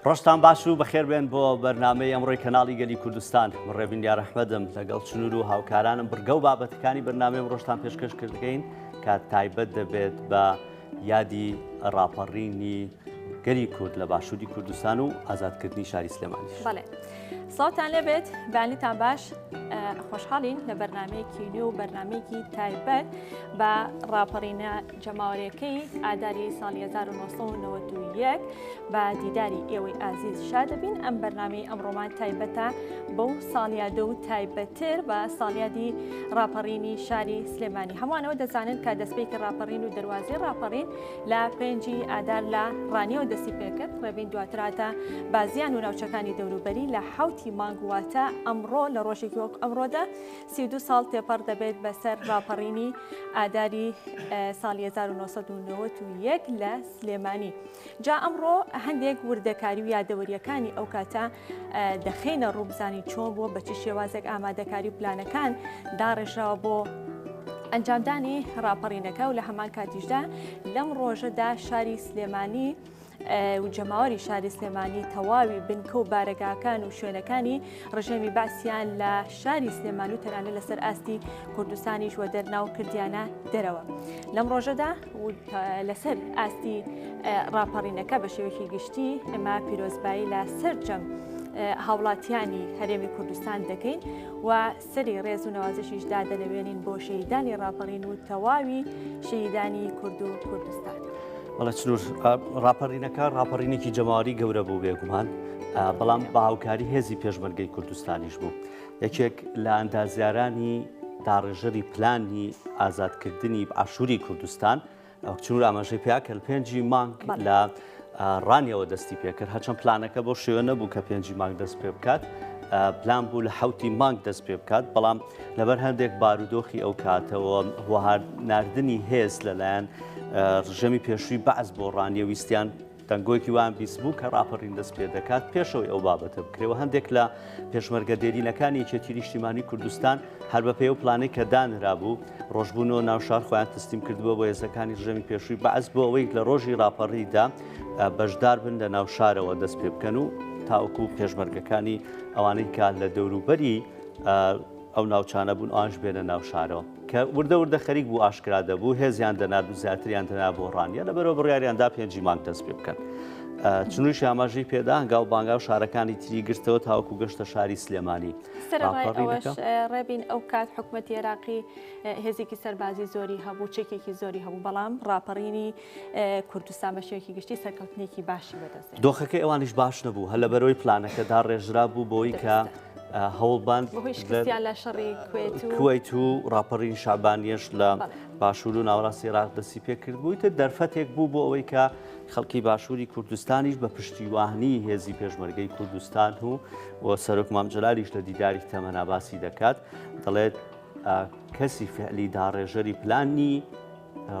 ڕۆژتان باش و بەخێربێن بۆ بەرنامەی ئەمڕۆی کەناڵی گەلی کوردستان. من ڕێبین دیار ئەحمەدم لەگەڵ چنور و هاوکارانم بڕگە و بابەتەکانی بەرنامەی ئەمڕۆشتان پێشکەش کردگەین کە تایبەت دەبێت بە یادی ڕاپەڕینی گەلی کورد لە باشووری کوردستان و ئازادکردنی شاری سلێمانیش. بەڵێ سڵاوتان لێبێت بەیانیتان باش خۆشحاڵین لە بەرنمەیەکی نوێ و بەرنمەیەکی تایبەت بە ڕاپەڕینە جەماوەرەکەی ئاداری ساڵی 1991 بە دیداری ئێوەی ئازیز شادەبین ئەم بەرنمەی ئەمڕۆمان تایبەتە بەو ساڵیادە و تایبەتتر بە ساڵیادی ڕاپەڕینی شاری سلێمانی هەمووانەوە دەزانن کە دەستپێکی ڕاپەڕین و دەروازەی ڕاپەڕین لە پێنجی ئادار لە ڕانیەوە دەستی پێکرد ڕێبین دواتر هاتە بازیان و ناوچەکانی دەوروبەری لە حوتی مانگ واتە ئەمڕۆ لە ڕۆژێکی وەک ئەمڕۆدا 32 ساڵ تێپەڕ دەبێت بەسەر ڕاپەڕینی ئاداری ساڵی 1991 لە سلێمانی جا ئەمڕۆ هەندێک وردەکاری و یادەوەریەکانی ئەو کاتە دەخەینە ڕوو بزانین چۆن بووە بە چ شێوازێک ئامادەکاری و پلانەکان داڕێژراوە بۆ ئەنجامدانی ڕاپەڕینەکە و لە هەمان کاتیشدا لەم ڕۆژەدا شاری سلێمانی و جەماوەری شاری سلێمانی تەواوی بنکە و بارەگاکان و شوێنەکانی ڕژێمی بەعسیان لە شاری سلێمانی و تەنانە لەسەر ئاستی کوردستانیش وەدەرنا و کردیانە دەرەوە. لەم ڕۆژەدا و لەسەر ئاستی ڕاپەڕینەکە بە شێوەیەکی گشتی ئێمە پیرۆزبایی لە سەرجەم هاوڵاتیانی هەرێمی کوردستان دەکەین و سەری ڕێز و نەوازشیش دادەنەوێنین بۆ شەهیدانی ڕاپەڕین و تەواوی شەهیدانی کورد و کوردستان. بەڵێ چنور ڕاپەڕینەکە ڕاپەڕینێکی جەماوەری گەورە بوو بێگومان بەڵام بە هاوکاری هێزی پێشمەرگەی کوردستانیش بوو. یەکێک لە ئەندازیارانی داڕێژەری پلانی ئازادکردنی باشووری کوردستان وەک چنور ئاماژەی پیا کە پێنجی مانگ لە ڕانیەوە دەستی پێکرد هەرچەند پلانەکە بۆ شێوە نەبوو کە پێنجی مانگ دەست پێ بکات پلان بوو لە حوتی مانگ دەست پێ بکات بەڵام لەبەر هەندێک بارودۆخی ئەو کاتەوە وەها ناردنی هێز لەلایەن ڕژێمی پێشووی بەعس بۆ ڕانیە ویستیان دەنگۆیەکی وایان بیستبوو کە ڕاپەڕین دەست پێ دەکات پێشەوەی ئەو بابەتە بکرێ و هەندێک لە پێشمەرگە دێرینەکانی یەکێتی نیشتیمانی کوردستان هەر بەپێی ئەو پلانەی کە دانرابوو ڕۆژبوونەوە ناو شار خۆیان تەسلیم کردبووە بۆ هێزەکانی ڕژێمی پێشووی بەعس بۆ ئەوەی لە ڕۆژی ڕاپەڕیدا بەشدار بن لە ناو شارەوە دەست پێ بکەن و تاوەکو پێشمەرگەکانی ئەوانەی کە لە دەوروبەری ئەو ناوچانە بوون ئەوانش بێنە ناو شارەوە. کە وردە وردە خەریک بوو ئاشکرا دەبوو، هێزیان دەنارد و زیاتریان دەنا بۆ ڕانیە، لەبەرئەوە بڕیاریان دا پێنجی مانگ دەست پێ بکەن. چنوویش ئاماژەی پێدا، هەنگاو بانگاو شارەکانی تری گرتەوە تاوەکو گەشتە شاری سلێمانی. سەرەڕای ئەوەش ڕێبین ئەو کات حکومەتی عێراقی هێزێکی سەربازی زۆری هەبوو، چەکێکی زۆری هەبوو، بەڵام ڕاپەڕینی کوردستان بە شێوەیەکی گشتی سەرکەوتنێکی باشی بەدەست هێنا. دۆخەکەی ئەوانیش باش نەبوو، هەر لەبەرئەوەی پلانەکە داڕێژرابوو بۆی کە هەوڵبان بەهۆی شکستیان لە شەڕی کوێت و کوەیت و ڕاپەڕینی شەعبانیەش لە باشوور و ناوەڕاستی عێراق دەستی پێکرد بوو ئیتر دەرفەتێک بوو بۆ ئەوەی کە خەڵکی باشووری کوردستانیش بە پشتیوانی هێزی پێشمەرگەی کوردستان و و سەرۆک مام جەلالیش لە دیداری تەمەنا باسی دەکات دەڵێت کەسی فعلی داڕێژەری پلانی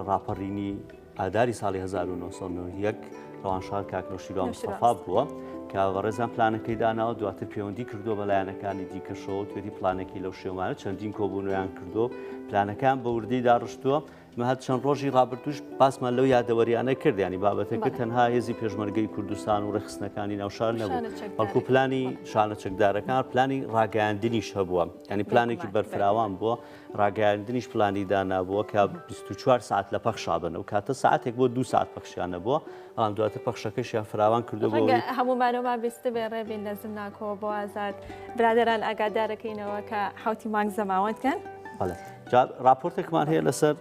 ڕاپەڕینی ئاداری ساڵی 1991 ڕەوانشاد کاک نەوشیروان مستەفا بووە کە بەڕێزان پلانەکەی داناوە دواتر پەیوەندی کردووە بە لایەنەکانی دیکەشەوە توێتی پلانێکی لەو شێوانە چەندین کۆبوونەوەیان کردووە پلانەکان بە وردی داڕشتووە مە هەر چەند ڕۆژی ڕابردووش باسمان لەو یادەوەریانە کرد ینی بابەتەکە تەنها هێزی پێشمەرگەی کوردستان و ڕێکخستنەکانی ناوشار نەبوو بەڵکو پلانی شانە چەکدارەکان پلانی ڕاگەیاندنیش هەبووە ینی پلانێکی بەرفراوان بووە ڕاگەیاندنیش پلانی دانابووە کە 24 ساعت لە پەخشا بن ئەو کاتە ساعتێک بۆ دوو ساعت پەخشیان نەبووە بەڵام دواتر پەخشەکەشیان فراوان کردو بۆ ڕەنگە هەموومانەوەمان بیستبێ ڕێبین لە زمناکۆوە بۆ ئازاد برادەران ئاگادارەکەینەوە کە حوتی مانگ زەماوەند کەن. بەڵێ جا ڕاپۆرتێکمان هەیە لەسەر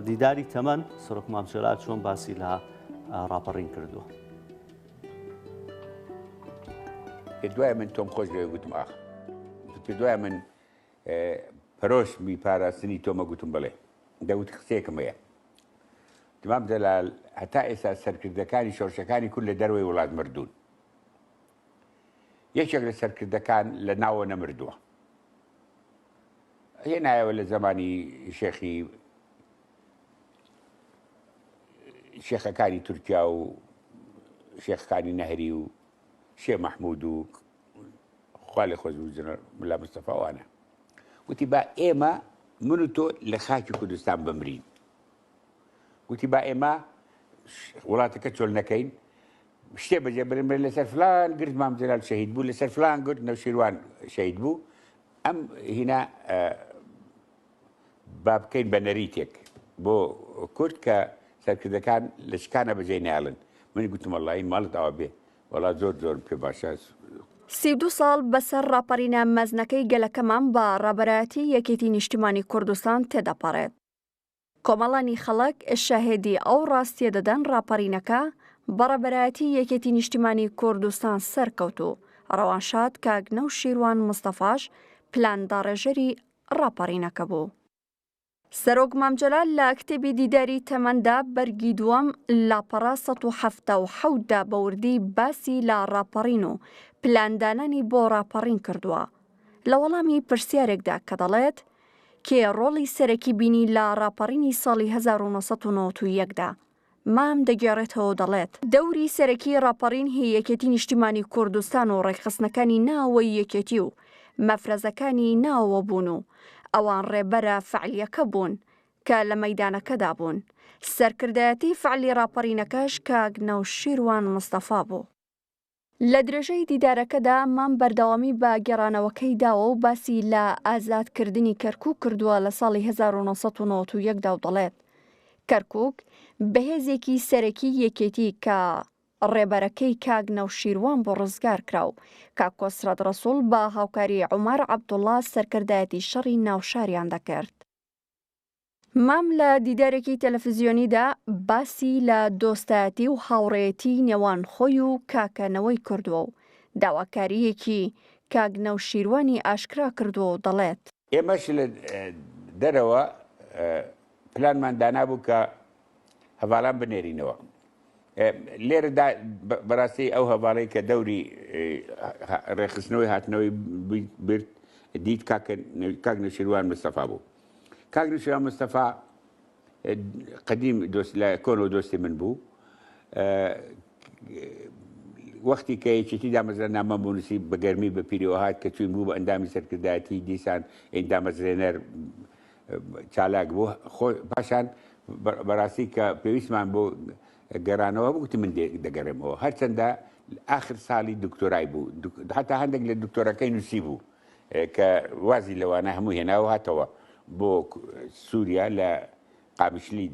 دیداری تەمەن سەرۆک مام جەلال چۆن باسی لە ڕاپەڕین کردووە. پێ دوای من تۆم خۆش دەوێ گوتم ئاخ پێ دوای من پەرۆشمی پاراستنی تۆمە گوتم بەڵێ دەوت قسەیەکم هەیە مام جەلال هەتا ئێستا سەرکردەکانی شۆرشەکانی کورد لە دەروەی وڵات مردوون یەکێک لە سەرکردەکان لە ناوە نەمردووە هێنایەوە لە زمانی شێخی شێخەکانی تورکیا و شێخەکانی نەهری و شێ مەحمود و خوا لێ خۆش بوو جەنرال ملا مستەفا وانە وتی با ئێمە من و تۆ لە خاکی کوردستان بمرین وتی با ئێمە وڵاتەکە چۆل نەکەین. شتێ بەجێ برن بڵێن لەسەر فلان گرد مام جەلال شەهید بوو، لەسەر فلان گرد نەوشیروان شەهید بوو، ئەم هینا با بکەین بە نەریتێک بۆ کورد کە سەرکردەکان لە شکانە بەجێ نایڵن. من گوتم وەڵڵاهی ماڵت ئاوا بێ وەڵا زۆر زۆرم پێ باشە. 32 ساڵ بەسەر ڕاپەڕینە مەزنەکەی گەلەکەمان بە ڕابەرایەتی یەکێتی نیشتیمانی کوردستان تێدەپەڕێت. کۆمەڵانی خەڵک شاهێدی ئەو ڕاستیە دەدەن ڕاپەڕینەکە بە ڕابەرایەتی یەکێتی نیشتیمانی کوردستان سەرکەوت و ڕەوانشاد کاک نەوشیروان مستەفاش پلانداڕێژەری ڕاپەڕینەکە بوو. سەرۆک مام جەلال لە کتێبی دیداری تەمەندا بەرگی دووەم لاپەڕە 177 دا بە وردی باسی لە ڕاپەڕین و پلاندانانی بۆ ڕاپەڕین کردووە. لە وەڵامی پرسیارێکدا کە دەڵێت، کێ ڕۆڵی سەرەکی بینی لە ڕاپەڕینی ساڵی 1991 دا؟ مام دەگێڕێتەوە و دەڵێت، دەوری سەرەکی ڕاپەڕین هی یەکێتی نیشتیمانی کوردستان و ڕێکخستنەکانی ناوەوەی یەکێتی و مەفرەزەکانی ناوەوە بوون و ئەوان ڕێبەرە فەعلیەکە بوون کە لە مەیدانەکەدا بوون، سەرکردایەتی فەعلی ڕاپەڕینەکەش کاک نەوشیروان مستەفا بوو. لە درێژەی دیدارەکەدا مام بەردەوامی بە گێڕانەوەکەی داوە و باسی لە ئازادکردنی کەرکوک کردووە لە ساڵی 1991 دا و دەڵێت، کەرکوک بە هێزێکی سەرەکی یەکێتی کە ڕێبەرەکەی کاک نەوشیروان بوو ڕزگار کرا و کاک کۆسرەت ڕەسوڵ بە هاوکاری عومەر عەبدوڵا سەرکردایەتی شەڕی ناوشاریان دەکرد. مام لە دیدارێکی تەلەفزیۆنیدا باسی لە دۆستایەتی و هاوڕێیەتی نێوان خۆی و کاکە نەوەی کردووە و داواکارییەکی کاک نەوشیروانی ئاشکرا کردووە و دەڵێت. ئێمەش لە دەرەوە پلانمان دانابوو کە هەڤاڵان بنێرینەوە. لێرەدا بەڕاستی ئەو هەڤاڵەی کە دەوری ڕێکخستنەوەی هاتنەوەی برد دیت کاک نەوشیروان مستەفا بوو. کاک نوشیروان مستەفا قەدیم دۆست لە کۆنەوە دۆستی من بوو وەختی کە یەکێتی دامەزرا نامەم بۆ نووسی بە گەرمی بە پیرەوە هات کە چوین بوو بە ئەندامی سەرکردایەتی دیسان ئەین دامەزرێنەر چالاک بوو خۆ پاشان بەڕاستی کە پێویستمان بۆ گەڕانەوە بوو گوتی من دەگەڕێمەوە هەرچەندە ئاخر ساڵی دکتۆرای بوو حتا هەندێک لە دکتۆرەکەی نووسی بوو کە وازی لەوانە هەموو هێنا و هاتەوە بۆ سووریا لە قامیشلی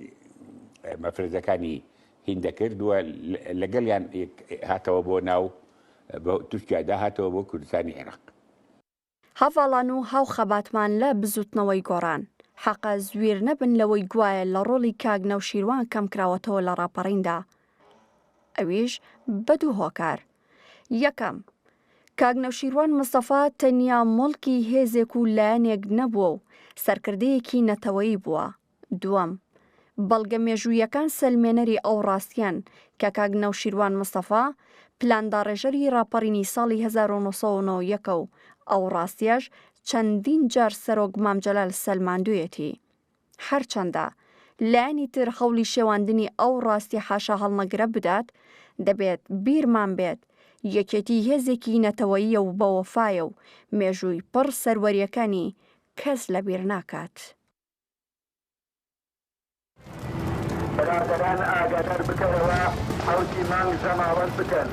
مەفرەزەکانی هین دەکرد و لەگەڵیان هاتەوە بۆ ناو تورکیادا هاتەوە بۆ کوردستانی عێراق. هەڤاڵان و هاوخەباتمان لە بزوتنەوەی گۆڕان، حەقە زویر نەبن لەوەی گوایە لە ڕۆڵی کاک نەوشیروان کەمکراوەتەوە لە ڕاپەڕیندا، ئەویش بە دوو هۆکار، یەکەم، کاک نەوشیروان مستەفا تەنیا موڵکی هێزێک و لایەنێک نەبووە و سەرکردەیەکی نەتەوەیی بووە. دووەم، بەڵگە مێژووییەکان سەلمێنەری ئەو ڕاستییەن کە کاک نەوشیروان مستەفا پلانداڕێژەری ڕاپەڕینی ساڵی 1991 ە و ئەو ڕاستییەش چەندین جار سەرۆک مام جەلال سەلماندوویەتی. هەرچەندە لایەنی تر هەوڵی شێواندنی ئەو ڕاستی حاشاهەڵنەگرە بدات، دەبێت بیرمان بێت یەکێتی هێزێکی نەتەوەییە و بەوەفایە و مێژووی پڕ سەروەرییەکانی کەس لەبیر ناکات. برادەران ئاگادار بکەرەوە حەوتی مانگ زەماوەند بکەن.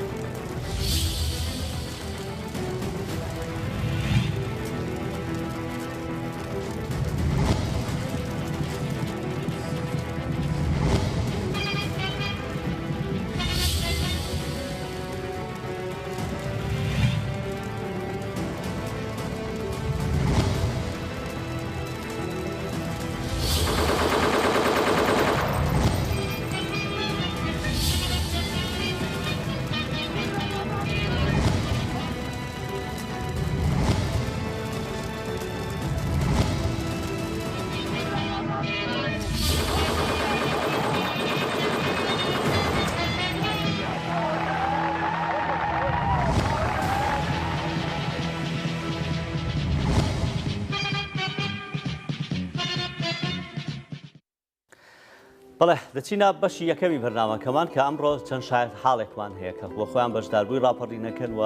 بەڵێ دەچینە بەشی یەکەمی بەرنامەکەمان کە ئەمڕۆ چەند شاید حاڵێکمان هەیە کە بۆ خۆیان بەشداربووی ڕاپەڕینەکەن و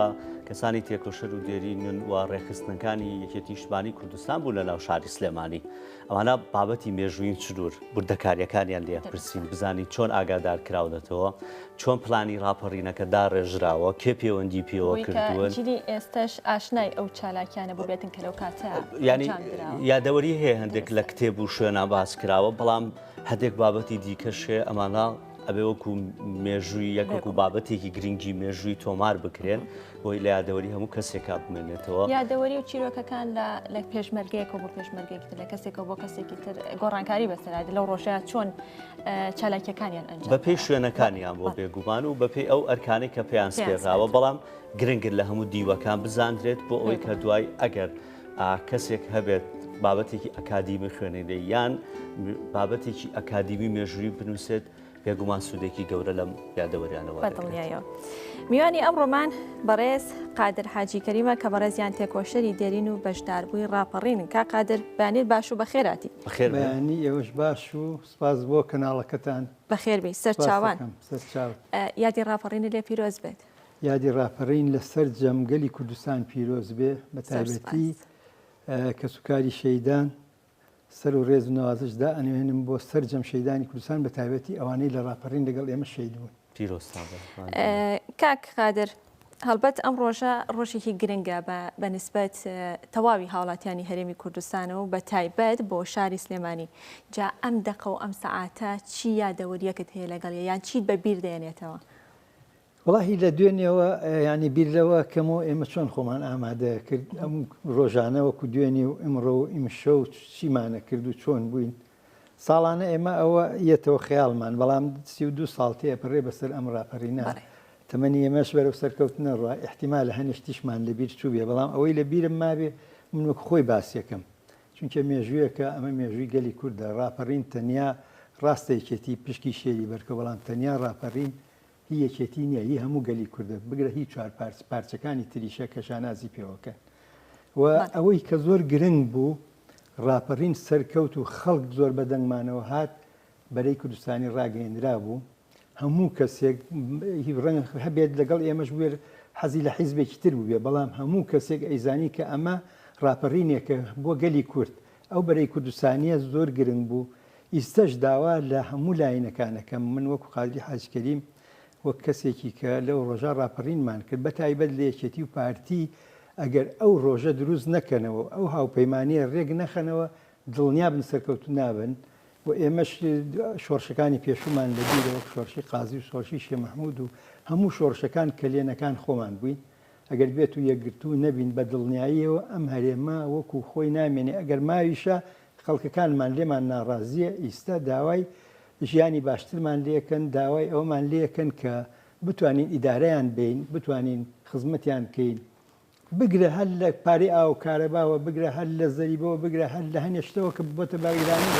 کەسانی تێکۆشەر و دێرینن و ڕێکخستنەکانی یەکێتی نیشتمانی کوردستان بوون لە ناو شاری سلێمانی. ئەمانە بابەتی مێژووین چدور وردەکاریەکانیان لێ پرسین بزانین چۆن ئاگادار کراونەتەوە چۆن پلانی ڕاپەڕینەکە داڕێژراوە کێ پەیوەندی پێوە کردووە جیلی ئێستاش ئاشنای ئەو چالاکیانە بووبێتن کە لەو کاتە ینی یادەوەری هەیە هەندێک لە کتێب و شوێنە باس کراوە بەڵام هەندێک بابەتی دیکەش هەیە ئەمانە ئەبێ وەکو مێژووی یەک وەکو بابەتێکی گرنگی مێژووی تۆمار بکرێن بۆی لە یادەوەری هەموو کەسێکا بمێنێتەوە. یادەوەری و چیرۆکەکان لە لە پێشمەرگەیەکەوە بۆ پێشمەرگەیەکی تر لە کەسێکەوە بۆ کەسێکی تر گۆڕانکاری بەسەرا دێت لەو ڕۆژەیا چۆن چالاکیەکانیان ئەنجام بەپێی شوێنەکانیان بۆ بێگومان و بەپێی ئەو ئەرکانەی کە پێیان سپێراوە بەڵام گرنگن لە هەموو دیوەکان بزاندرێت بۆ ئەوەی کە دوای ئەگەر کەسێک هەبێت بابەتێکی ئەکادیمی خوێنێ یان بابەتێکی ئەکادیمی مێژووی بنووسێت بێگومان سوودێکی گەورە لەم یادەوەریانەوە بەدڵنیایەوە. میوانی ئەمڕۆمان بەڕێز قادر حاجی کەریمە کە بەڕێزیان تێکۆشەری دێرین و بەشداربووی ڕاپەڕینن. کاک قادر بەیانیت باش و بەخێراتی. بەخێر بێن. بەیانی ئێوەش باش و سپاس بۆ کەناڵەکەتان. بەخێر بێی. سەرچاوان. سپاس دەکەم. سەرچاوت. یادی ڕاپەڕینت لێ پیرۆز بێت. یادی ڕاپەڕین لە سەرجەم گەلی کوردستان پیرۆز بێ بە تایبەتی کەسوکاری شەیدان. سەر و ڕێز و نەوازش دائەنوێنم بۆ سەرجەم شەیدانی کوردستان بە تایبەتی ئەوانەی لە ڕاپەڕین لەگەڵ ئێمە شەید بوون. پیرۆزتان بێت. ماندوو نەبن. کاک قادر هەڵبەت ئەم ڕۆژە ڕۆژێکی گرنگە بە بە نسبەت تەواوی هاوڵاتیانی هەرێمی کوردستانەوە و بە تایبەت بۆ شاری سلێمانی جا ئەم دەقە و ئەم سەعاتە چی یادەوەریەکت هەیە لەگەڵی یان چیت بە بیر دێنێتەوە؟ وەڵاهی لە دوێنێوە یانی بیر لەوە کەمەوە ئێمە چۆن خۆمان ئامادە کرد ئەم ڕۆژانە وەکو دوێنێ و ئمڕۆ و ئیمشەو چیمانە کرد و چۆن بووین ساڵانە ئێمە ئەوە یەتەوە خەیاڵمان بەڵام 32 ساڵ تێپەڕێ بەسەر ئەم ڕاپەڕینە تەمەنی ئێمەش بەرەو سەرکەوتنە ڕوا ئیحتیمالە هەنێ شتیشمان لەبیر چووبێ بەڵام ئەوەی لە بیرم مابێ من وەک خۆی باسیەکەم چونکە مێژوویەکە ئەمە مێژووی گەلی کوردە ڕاپەڕین تەنیا ڕاستە یەکێتی پشکی شێری بەرکە بەڵام تەنیا ڕاپەڕین هی یەکێتی نیە هی هەموو گەلی کوردە بگرە هی چوار پارچەکانی تریشە کە شانازی پێوەکەن و ئەوەی کە زۆر گرنگ بوو ڕاپەڕین سەرکەوت و خەڵک زۆر بەدەنگمانەوە هات بەرەی کوردستانی ڕاگەیەندرا بوو هەموو کەسێک ڕەنگ هەبێت لەگەڵ ئێمەش بوێر حەزی لە حیزبێکی تر بووێ بەڵام هەموو کەسێک ئەیزانی کە ئەمە ڕاپەڕینێکە بۆ گەلی کورد ئەو بەرەی کوردستانیە زۆر گرنگ بوو ئیستەش داوا لە هەموو لاینەکان ئەکەم، من وەکو قادری حاجی کەریم وەک کەسێکی کە لەو ڕۆژە ڕاپەڕینمان کرد بە تایبەت لە یەکێتی و پارتی ئەگەر ئەو ڕۆژە دروست نەکەنەوە و ئەو هاوپەیمانیە ڕێک نەخەنەوە دڵنیابن سەرکەوتوو نابن و ئێمەش شۆڕشەکانی پێشوومان لە بیرە وەک شۆڕشی قازی و شۆڕشی شێ مەحمود و هەموو شۆڕشەکان کەلێنەکان خۆمان بووین ئەگەر بێت و یەکگرتوو نەبین بە دڵنیاییەوە ئەم هەرێمە وەکو خۆی نامێنێ ئەگەر ماویشە خەڵکەکانمان لێمان ناڕازیە ئیستا داوای ژیانی باشترمان لێکەن داوای ئەوەمان لێکەن کە بتوانین ئیدارەیان بین بتوانین خزمەتیان بکەین بگرە هەر لە پارەی ئاو کارەباوە بگرە هەر لە زەریبەوە بگرە هەر لە هەنێ شتەوە کە بۆتە بارگرانی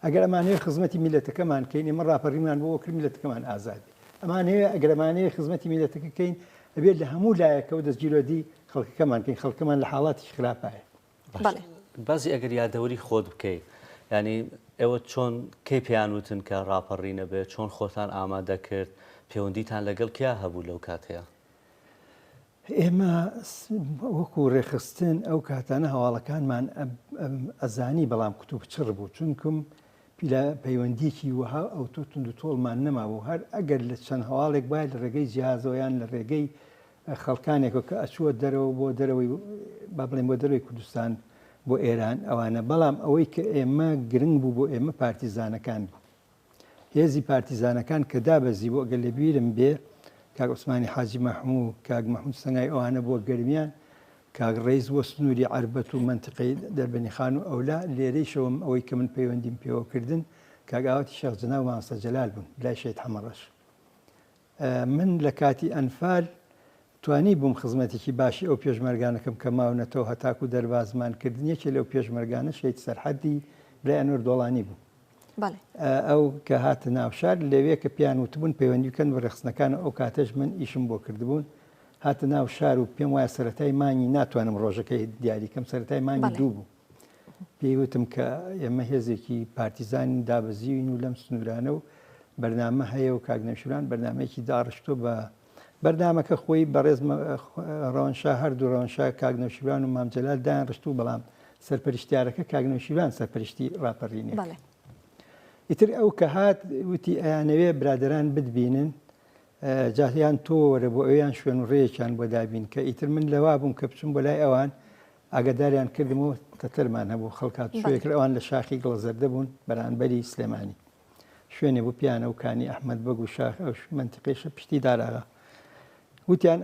ئەگەر ئەمانەوێ خزمەتی میلەتەکەمان کەین ئێمە ڕاپەڕیمان بۆ کرد میلەتەکەمان ئازاد بێ ئەمانەوێ ئەگەر ئەمانەوێ خزمەتی میلەتەکە کەین ئەبێت لە هەموو لایەکەوە دەستگیرۆدی خەڵکەکەمان کەین خەڵکەمان لە حاڵاتی خراپایە بەڵێ. باسی ئەگەر یادەوەری خۆت بکەی یانی ئێوە چۆن کەی پێیان وتن کە ڕاپەڕینە بێ چۆن خۆتان ئامادە کرد پەیوەندیتان لەگەڵ کیا هەبوو لەو کاتەیە؟ ئێمە وەکو ڕێکخستن ئەو کاتانە هەواڵەکانمان ئەزانی بەڵام کوتوپچڕ بوو چونکم پیلا پەیوەندیەکی وەها ئەوتۆ توندوتۆڵمان نەمابوو هەر ئەگەر لە چەند هەواڵێک بایە لە ڕێگەی جیهازەوە یان لە ڕێگەی خەڵکانێکەوە کە ئەچووە دەرەوە بۆ دەرەوەی با بڵێین بۆ دەرەوەی کوردستان بۆ ئێران ئەوانە بەڵام ئەوەی کە ئێمە گرنگ بوو بۆ ئێمە پارتیزانەکان بوو هێزی پارتیزانەکان کە دابەزی بۆ ئەگەر لە بیرم بێ کاک عوسمانی حاجی مەحموو کاک مەحموود سەنگای ئەوانە بۆ گەرمیان کاک ڕەیس بۆ سنووری عەربەت و مەنتیقەی دەربەنیخان و ئەولا لێرەیشەوەم ئەوەی کە من پەیوەندیم پێوە کردن کاک ئاواتی شێخ جەناب و مامۆستا جەلال بوون لای شەهید حەمەڕەش من لە کاتی ئەنفال توانی بووم خزمەتێکی باشی ئەو پێشمەرگانەکەم کە ماونەتەوە هەتاکو دەربازمان کردن یەکێ لەو پێشمەرگانە شەهید سەرحەدی برای ئەنوەر دۆڵانی بوو. ئەو کە هاتە ناو شار لەوێ کە پێیان وتبوون پەیوەندی بکەن بە ڕێکخستنەکان و ئەو کاتەش من ئیشم بۆ کردبوون هاتە ناو شار و پێم وایە سەرەتای مانگی ناتوانم ڕۆژەکەی دیاریکەم سەرەتای مانگی دوو بوو پێی وتم کە ئێمە هێزێکی پارتیزانین دابەزیوین و لەم سنوورانە و بەرنامە هەیە و کاک نەوشیروان بەرنامەیەکی داڕشتووە بە بەرنامەکە خۆی بەڕێز ڕەوەنشا هەردوو ڕەوەنشا کاک نەوشیروان و مام جەلال دایان ڕشتوو بەڵام سەرپەرشتیارەکە کاک نەوشیروان سەرپەرشتی ڕاپەڕینێ ئیتر ئەو کە هات وتی ئەیانەوێ برادەران بتبینن جا یان تۆ وەرە بۆ ئەویان شوێن و ڕێیەکیان بۆ دابین کە ئیتر من لەوا بووم کە بچم بۆ لای ئەوان ئاگاداریان کردم و تەتەرمان هەبوو خەڵک هاتوچۆیە کرد ئەوان لە شاخی گڵەزەردە بوون بەرانبەری سلێمانی شوێنێ بوو پیانە و کانی ئەحمەد بەگ و شاخ ئەو مەنتیقەیشە پشتی داراغا وتیان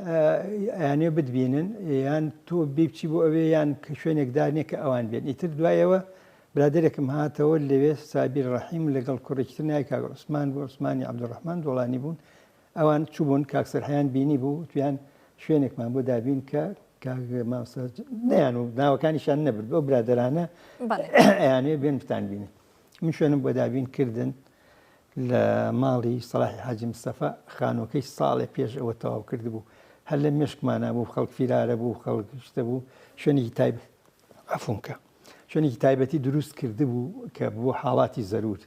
ئەیانێ بتبینن یان تۆ بی بچی بۆ ئەوێ یان کە شوێنێک دانێ کە ئەوان بێن ئیتر دوایەوە برادێکم هاتەوە لەوێ سابیر ڕەحیم لەگەڵ کوڕێکی تر ناوی کاک عوسمان بوو عوسمانی عەبدولڕەحمان دۆڵانی بوون ئەوان چووبوون کاک سەرحیان بینی بوو وتیان شوێنێکمان بۆ دابین کە کاک مامۆستا نەیان و ناوەکانیشیان نەبرد بەو برادەرانە ئەیانەوێ بێن بتان بینن من شوێنم بۆ دابین کردن لە ماڵی سەڵاحی حاجی مستەفا خانووەکەی ساڵێ پێش ئەوە تەواو کردبوو هەر لە مێشکمانا بوو خەڵک فیرارە بوو خەڵک شتە بوو شوێنێکی تایبەت عەفوم کە شوێنێکی تایبەتی دروست کردبوو کە بۆ حاڵاتی زەرور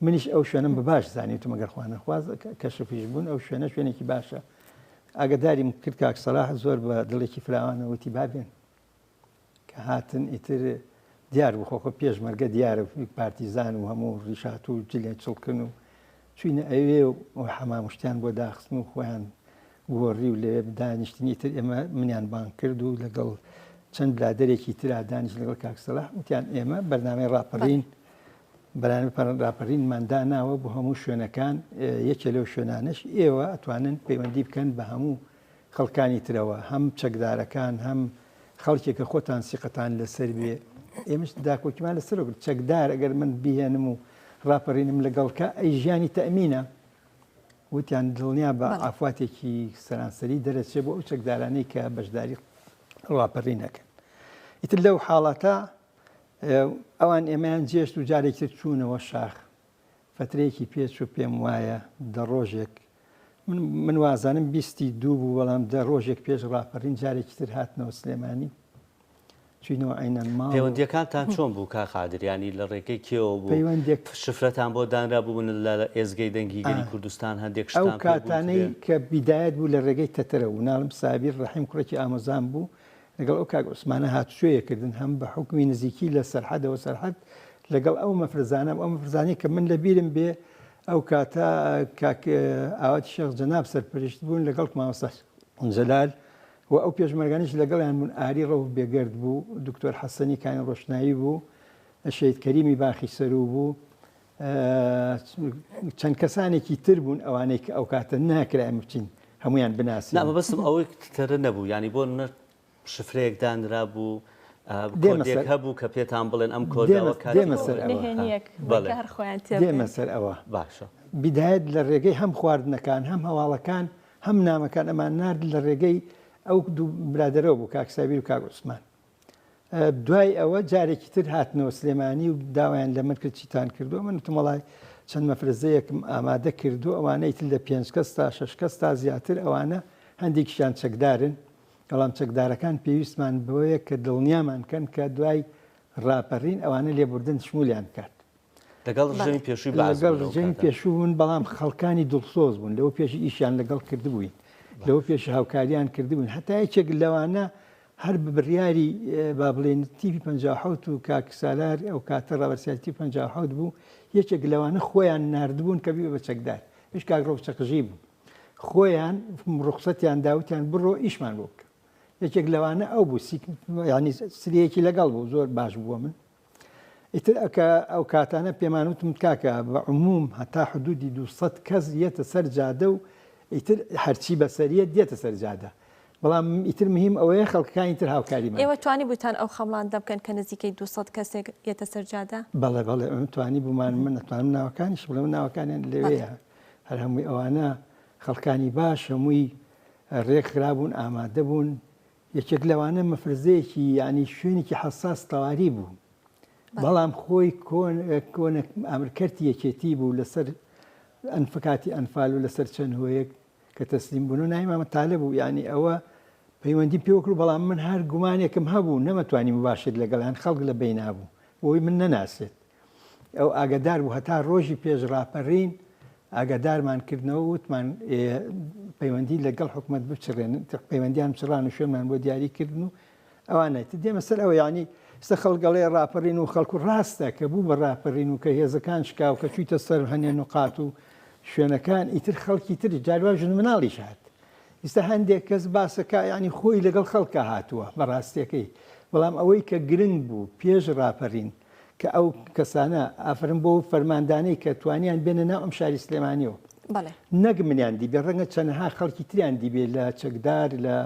منیش ئەو شوێنم بە باش زانی وتم ئەگەر خوا نەخواست کەشفیش بوون ئەو شوێنە شوێنێکی باشە ئاگداریم کرد کاک سەلاح زۆر بە دڵێکی فراوانە وتی با بێن کە هاتن ئیتر دیار بوو خۆخۆ پێشمەرگە دیارە پارتیزان و هەموو ڕیشات و جلێ چڵکن و چوینە ئەوێ و حەمامشتیان بۆ داخستن و خۆیان گۆڕی و لەوێ دانیشتنی تر ئێمە منیان بانگ کرد و لەگەڵ چەند برادێکی ترا دانیش لەگەڵ کاک سەلاح وتیان ئێمە بەرنامەی ڕاپەڕین بەرانبەر ڕاپەرینمان داناوە بۆ هەموو شوێنەکان، یەکێ لەو شوێنانەش ئێوە ئەتوانن پەیوەندی بکەن بە هەموو خەڵکانی ترەوە، هەم چەکدارەکان، هەم خەڵکێک کە خۆتان سیقەتان لەسەر بێ، ئێمەش داکۆکیمان لەسەر کرد، چەکدار ئەگەر من بیهێنم و ڕاپەرینم لەگەڵ کە ئەی ژیانی تەئمینە، وتیان دڵنیا بە عەفواتێکی سەرانسەری دەرەچێ بۆ ئەو چەکدارانەی کە بەشداری ڕاپەرین ئەکەن. ئیتر لەو حاڵەتە ئەوان ئێمەیان جێشت و جارێکی تر چوونەوە شاخ. فەترەیەکی پێ چوو پێم وایە دە ڕۆژێک من من وازانم بیستی دوو بوو بەڵام دە ڕۆژێک پێش ڕاپەڕین جارێکی تر هاتنەوە سلێمانی چوینەوە عەینەن ماڵ و پەیوەندییەکانتان چۆن بوو کاک قادر یانی لە ڕێگەی کێوە بوو پەیوەندیەک شفرەتان بۆ دانرا بوون لە ئێزگەی دەنگی گەلی کوردستان هەندێک ئەو شتان پێ کاتانەی بوترێ؟ کە بیدایەت بوو لە ڕێگەی تەتەرەوە بوو ناڵم سابیر ڕەحیم کوڕێکی ئامۆزام بوو لەگەڵ ئەو کاک عوسمانە هاتوچۆیە کردن هەم بە حوکمی نزیکی لە سەرحەدەوە سەرحەد لەگەڵ ئەو مەفرەزانە ئەو مەفرەزانەی کە من لە بیرم بێ ئەو کاتە کاک ئاواتی شێخ جەناب سەرپەرشت بوون لەگەڵ مامۆستا جەلال و ئەو پێشمەرگانیش لەگەڵیان بوون ئاری ڕەوف بێگەرد بوو دکتۆر حەسەنی کانی ڕۆشنایی بوو شەهید کەریمی باخی سەروو بوو چەند کەسانێکی تر بوون ئەوانەی کە ئەو کاتە ناکرا ئێمە بچین هەمویان بناسین. نا مەبەستم ئەوەی ترە نەبوو یانی بۆ نمونە شفرەیەک دانرابوو کۆدێک هەبوو کە پێتان بڵێن ئەم کۆدەوە کاتی دێمە سەر ئەوە. نهێنییەک بوو کە هەر خۆیان تێ بگەن. دێمە سەر ئەوە. باشە. بیدایەت لە ڕێگەی هەم خواردنەکان هەم هەواڵەکان هەم نامەکان ئەمان نارد لە ڕێگەی ئەو دوو برادەرەوە بوو کاک سابیر و کاک عوسمان. دوای ئەوە جارێکی تر هاتنەوە سلێمانی و داوایان لە من کرد چیتان کردووە من وتم وەڵای چەند مەفرەزەیەکم ئامادە کردو ئەوانەی تر لە پێنج کەس تا شەش کەس تا زیاتر ئەوانە هەندێکیشیان چەکدارن بەڵام چەکدارەکان پێویستمان بەوەیە کە دڵنیامان کەن کە دوای ڕاپەڕین ئەوانە لێبوردن شمولیان بکات. لەگەڵ ڕژێمی پێشووی بەعس لەگەڵ بوون ئەو ڕژێمی کاتە. پێشوو بوون بەڵام خەڵکانی دڵسۆز بوون لەوە پێش ئیشیان لەگەڵ کردبووین لەوە پێش هاوکاریان کردبووین هەتا یەکێک لەوانە هەر بە بڕیاری با بڵێین تیپی 57 و کاک سالار ئەو کاتە ڕابەرسیاری تیپی 57 بوو یەکێک لەوانە خۆیان ناردبوون کە بیبە بە چەکدار ئیش کاک ڕەوف چەقژی بوو خۆیان ڕوخسەتیان داوتیان بڕۆ ئیشمان بۆ بکە یەکێک لەوانە ئەو بوو سیک یعنی سریەکی لەگەڵ بوو زۆر باش بووە من ئیتر ئەکە ئەو کاتانە پێمان وتم کاکە بە عموم هەتا حدودی 200 کەس یەتە سەر جادە و ئیتر هەرچی بەسەریەت دێتە سەر جادە بەڵام ئیتر مهم ئەوەیە خەڵکەکانی تر هاوکاریمان ئێوە توانی بووتان ئەو خەمڵاندنە بکەن کە نزیکەی 200 کەسێک یەتە سەر جادە؟ بەڵێ بەڵێ ئەمن توانی بوومان من ئەتوانم ناوەکانیش بڵێم ناوەکانیان لەوێیە هەر هەمووی ئەوانە خەڵکانی باش هەمووی ڕێکخرابوون ئامادە بوون یەکێک لەوانە مەفرەزەیەکی یانی شوێنێکی حەساس تەواری بوو بەڵام خۆی کۆن کۆنە ئامرکەرتی یەکێتی بوو لەسەر ئەنفکاتی ئەنفال و لەسەر چەند هۆیەک کە تەسلیم بوون و ناوی مامە تالە بوو یانی ئەوە پەیوەندی پێوە کرد بەڵام من هەر گومانێکم هەبوو نەمەتوانی مباشر لەگەڵیان خەڵک لە بەینا بوو بۆی من نەناسێت ئەو ئاگادار بوو هەتا ڕۆژی پێش ڕاپەڕین. ئاگادارمان کردنەوە وتمان پەیوەندی لەگەڵ حکومەت بچڕێن پەیوەندیان چڕان و شوێنمان بۆ دیاری کردن و ئەوانە تر دێمە سەر ئەوە یانی ئێستا خەڵک ئەڵێ ڕاپەڕین و خەڵک و ڕاستە کە بوو بە ڕاپەڕین و کە هێزەکان شکا و کە چوویتە سەر هەنێ نوقات و شوێنەکان ئیتر خەڵکی تر جاروا ژن و مناڵیش هات ئیستا هەندێک کەس باسەکە ینی خۆی لەگەڵ خەڵکە هاتووە بە ڕاستیەکەی بەڵام ئەوەی کە گرنگ بوو پێش ڕاپەرین کە ئەو کەسانە ئافرم بۆ فەرماندانەی کە توانیان بێنە ناو ئەم شاری سلێمانیەوە نەک منیان دیبێ ڕەنگە چەنەها خەڵکی تریان دیبێ لە چەکدار لە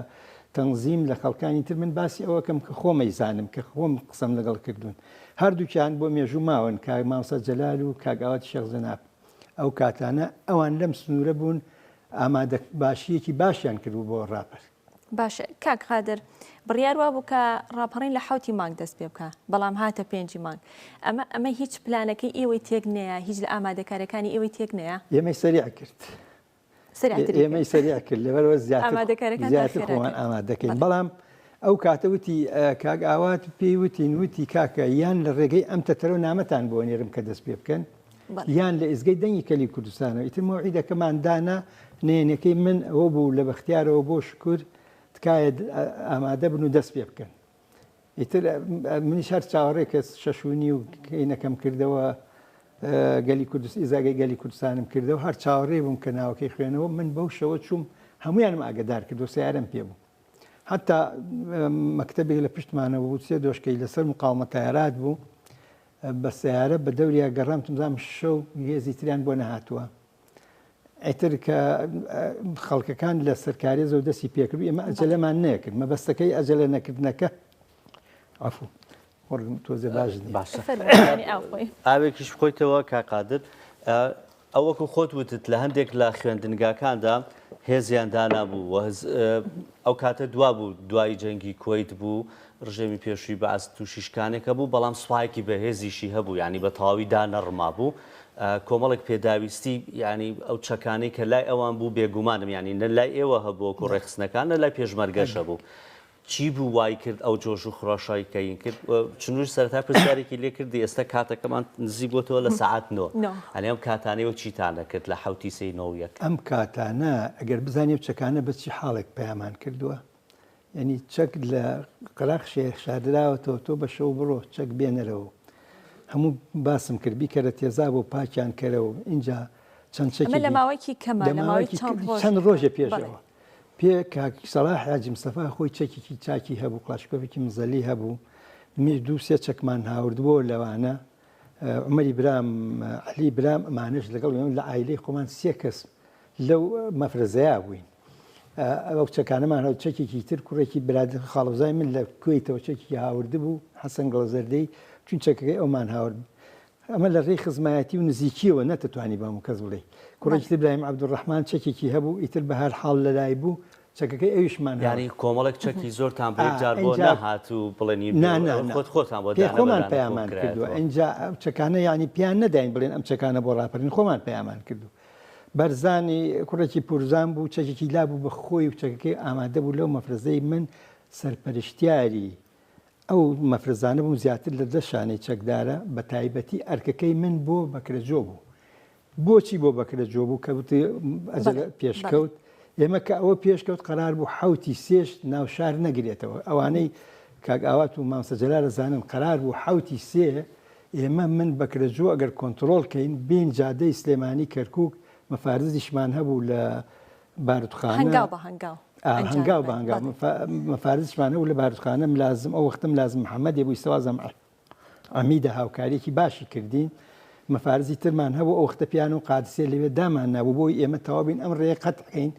تەنزیم لە خەڵکانی تر من باسی ئەوەکەم کە خۆمەیزانم کە خۆم قسەم لەگەڵ کردوون هەردووکیان بۆ مێژوو ماون کاک مامۆستا جەلال و کاک ئاواتی شێخ جەناب ئەو کاتانە ئەوان لەم سنوورە بوون ئامادە باشیەکی باشیان کردبوو بۆ ڕاپەر. باشە کاک قادر بڕیار وابوو کە ڕاپەڕین لە حەوتی مانگ دەست پێ بکا بەڵام هاتە پێنجی مانگ ئەمە ئەمە هیچ پلانەکەی ئێوەی تێک نەیا هیچ لە ئامادەکاریەکانی ئێوەی تێک نەیا؟ ئێمەی سەریع کرد. ئێمەی سەریع کرد لەبەرەوە زیاتر خۆمان ئامادەکەین بەڵام ئەو کاتە وتی کاک ئاوات پێی وتین وتی کاکە یان لە ڕێگەی ئەم تەتەرەوە نامەتان بۆ نێرم کە دەست پێ بکەن یان لە ئیزگەی دەنگی کەلی کوردستانەوە ئیتر مەوعیدەکەمان دانا نێنەکەی من ئەوە بوو لە بەختیارەوە بۆ شکر تکایە ئامادە بن و دەست پێ بکەن ئیتر منیش هەر چاوەڕێ کە شەش و نیو کەینەکەم کردەوە گەلی کوردست ئیزاگەی گەلی کوردستانم کردەوە هەر چاوەڕێ بووم کە ناوەکەی خوێنەوە من بەو شەوە چووم هەمویانم ئاگدار کرد و سیارەم پێ بوو حتا مەکتەبێک لە پشتمانەوە بوو سێ دۆشکەی لەسەر مقاومە تایرات بوو بە سیارە بە دەوریا گەڕام تمزام شەو هێزی تریان بۆ نەهاتووە ئیتر کە خەڵکەکان لە سەرکارێزەوە دەستی پێکرد ئێمە ئەجەلەمان نەکرد مەبەستەکەی ئەجەلە نەکردنەکە عفو وەرگم تۆزێ باش باشە ئاوێکیش بخۆیتەوە کاک قادر ئەو وەکو خۆت وتت لە هەندێک لە خوێندنگاکاندا هێزیان دانابوو و ئەو کاتە دوا بوو دوای جەنگی کوەیت بوو ڕژێمی پێشووی بەعس تووشی شکانێکە بوو بەڵام سوپایەکی بەهێزیشی هەبوو یانی بە تەواوی دانەڕمابوو کۆمەڵێک پێداویستی یانی ئەو چەکانەی کە لای ئەوان بوو بێگومانم یانی نە لای ئێوە هەبوو وەکو ڕێکخستنەکان نە لای پێشمەرگەش هەبوو چی بوو وای کرد ئەو جۆش و خرۆشای کەین کرد چنور سەرەتا پرسیارێکی لێ کردی ئێستا کاتەکەمان نزیک بۆتەوە لە سەعات نۆ ئەنی ئەم کاتانەیەوە چیتان دەکرد لە حەوتی سێی نۆ و یەک؟ ئەم کاتانە ئەگەر بزانی ئەو چەکانە بە چی حاڵێک پەیامان کردووە یعنی چەک لە قەراخ شاردراوەتەوە تۆ بە شەو بڕۆ چەک بێنەرەوە هەموو باسم کرد بیکەرە تێزاب و پاکیان کەرەوە اینجا چەند چەکی لە ماوەیەکی کەمە لە ماوەی چەند ڕۆژێ پێشەوە پێ کاک سەڵاح حاجی مستەفا خۆی چەکێکی چاکی هەبوو کڵاشکۆفێکی مزەلی هەبوو منیش دوو سێ چەکمان هاوردبووە لەوانە عومەری برام عەلی برام ئەمانەش لەگەڵ لە عایلەی خۆمان سێ کەس لەو مەفرەزەیا بووین ئەو چەکانەمان هەو چەکێکی تر کوڕێکی برادر خاڵۆزای من لە کوێتەوە چەکی هاوردبوو حەسەن گڵەزەردەی چون چەکەکەی ئەومان هاورد ئەمە لە ڕێی خزمایەتی و نزیکیەوە نەتەتوانی بە هەموو کەس بڵێی. کوڕێکی تر برایم عەبدولڕەحمان چەکێکی هەبوو ئیتر بە هەر حاڵ لە لای بوو چەکەکەی ئەویشمان هاورد. یانی کۆمەڵێک چەکی زۆرتان بە یەک جار بۆ ئینجا نەهات و بڵێن ی نا نا نا خۆت خۆتان بۆ پێ دانە بە خۆمان دانە کۆ پەیامان کردووە کرایەتەوە. ئینجا ئەو چەکانە یانی پێیان نەداین بڵێن ئەم چەکانە بۆ ڕاپەرین خۆمان پەیامان کردوو. بەرزانی کوڕێکی پورزان بوو چەکێکی لابوو بە خۆی و چەکەکەی ئامادە بوو لەو مەفرەزەی من سەرپەرشتیاری ئەو مەفرەزانە بووم زیاتر لە دە شانەی چەکدارە بە تایبەتی ئەرکەکەی من بۆ بەکرەجۆ بوو بۆچی بۆ بەکرەجۆ بوو کە وتی ئەجەلە پێشکەوت ئێمە کە ئەوە پێشکەوت قەرار بوو حەوتی سێش ناو شار نەگرێتەوە ئەوانەی کاک ئاوات و مامسە جەلالە زانن قەرار بوو حەوتی سێ ئێمە من بەکرەجۆ ئەگەر کۆنتڕۆڵ کەین بین جادەی سلێمانی کەرکک مەفارزیشمان هەبوو لە باروتخانە هەنگاو بە هەنگاو هەنگاو بە هەنگاو مەفارزشمان هەبوو لە باروتخانە ملازم ئەو وەختە ملازم محەممەدێ بوو ئیستا وازم عەمیدە هاوکاریەکی باشی کردین مەفارزی ترمان هەبوو ئەو وەختە پیان و قادسیە لەوێ دامان نابوو بۆی ئێمە تەواو بین ئەم ڕێیە قەتعین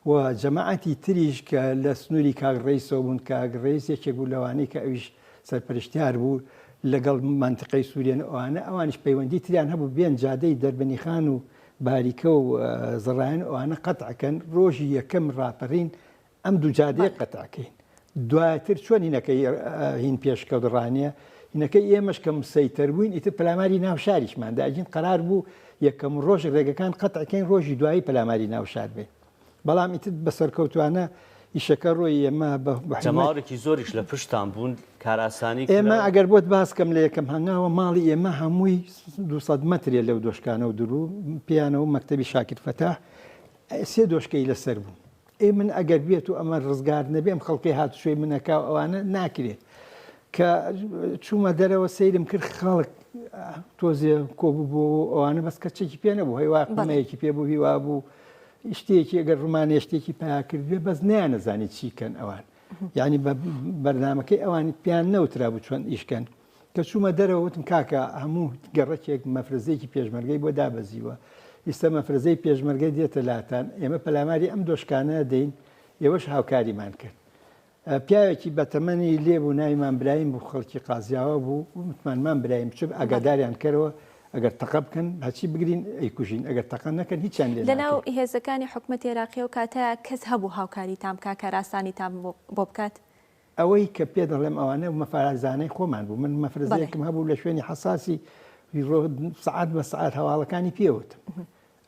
و جەماعەتی تریش کە لە سنووری کاک ڕەیسەوە بوون کاک ڕەیس یەکێک بوو لەوانەی کە ئەویش سەرپەرشتیار بوو لەگەڵ مەنتقەی سوورێن ئەوانە ئەوانیش پەیوەندی تریان هەبوو بێن جادەی دەربەنیخان و باریکە و زڕایەن ئەوانە قەتع کەن ڕۆژی یەکەم ڕاپەرین ئەم دوو جادەیە قەتع کەین دواتر چۆن هینەکەی هین پێشکەوت ڕانیە هینەکەی ئێمەش کە مسەیتەر بووین ئیتر پەلاماری ناو شاریشمان دا ئەگین قەرار بوو یەکەم ڕۆژ ڕێگەکان قەتع کەین ڕۆژی دوایی پەلاماری ناو شار بێ بەڵام ئیتر بە سەرکەوتوانە ئیشەکە ڕۆی ئێمە بە جەماوەرێکی زۆریش لە پشتان بوون کارئاسانی ئێمە ئەگەر بۆت باس کەم لە یەکەم هەنگاوە ماڵی ئێمە هەمووی 200 مەترێ لەو دۆشکانە و درو پیانەوە مەکتەبی شاکر فەتاح سێ دۆشکەی لەسەر بوو ئێ من ئەگەر بێت و ئەمە ڕزگار نەبێ ئەم خەڵکی هاتوچۆی منەکە و ئەوانە ناکرێت کە چوومە دەرەوە سەیرم کرد خەڵک تۆزێ کۆبوو ئەوانە بەس کە چێکی پێ نەبوو هەیوا قمەیەکی پێ بوو هیوا بوو شتێکی ئەگەر ڕمانێ شتێکی پیا کردبێ بەس نیانەزانی چیکەن ئەوان یعنی بە بەرنمەکەی ئەوانی پیان نەوترا بوو چۆن ئیشکەن کە چوومە دەرەوە وتم کاکە هەموو گەڕەکێک مەفرەزەیەکی پێشمەرگەی بۆ دابەزیوە، ئیستە مەفرەزەی پێشمەرگە دێتە لاتان، ئێمە پەلاماری ئەم دۆشکانە دەین، ئێوەش هاوکاریمان کەن. پیاوێکی بەتەمەنی لێ بوو ناوی مام برایم بوو خەڵکی قازیاوە بوو، وتمان مام برایم بچۆ ئاگاداریان کەرەوە ئەگەر تەقە بکەن هەرچی بگرین ئەیکوژین، ئەگەر تەقە نەکەن هیچیان لێ لەناو ناکەین. هێزەکانی حکومەتی عێراقی ئەو کاتە کەس هەبوو هاوکاریتان بکات، کارئاسانیتان بۆ بکات؟ ئەوەی کە پێ دەڵێم ئەوانە مەفرەزانەی خۆمان بوو من مەفرەزەیەکم هەبوو لە شوێنی حەساسی سعات بە سعات هەواڵەکانی پێوتم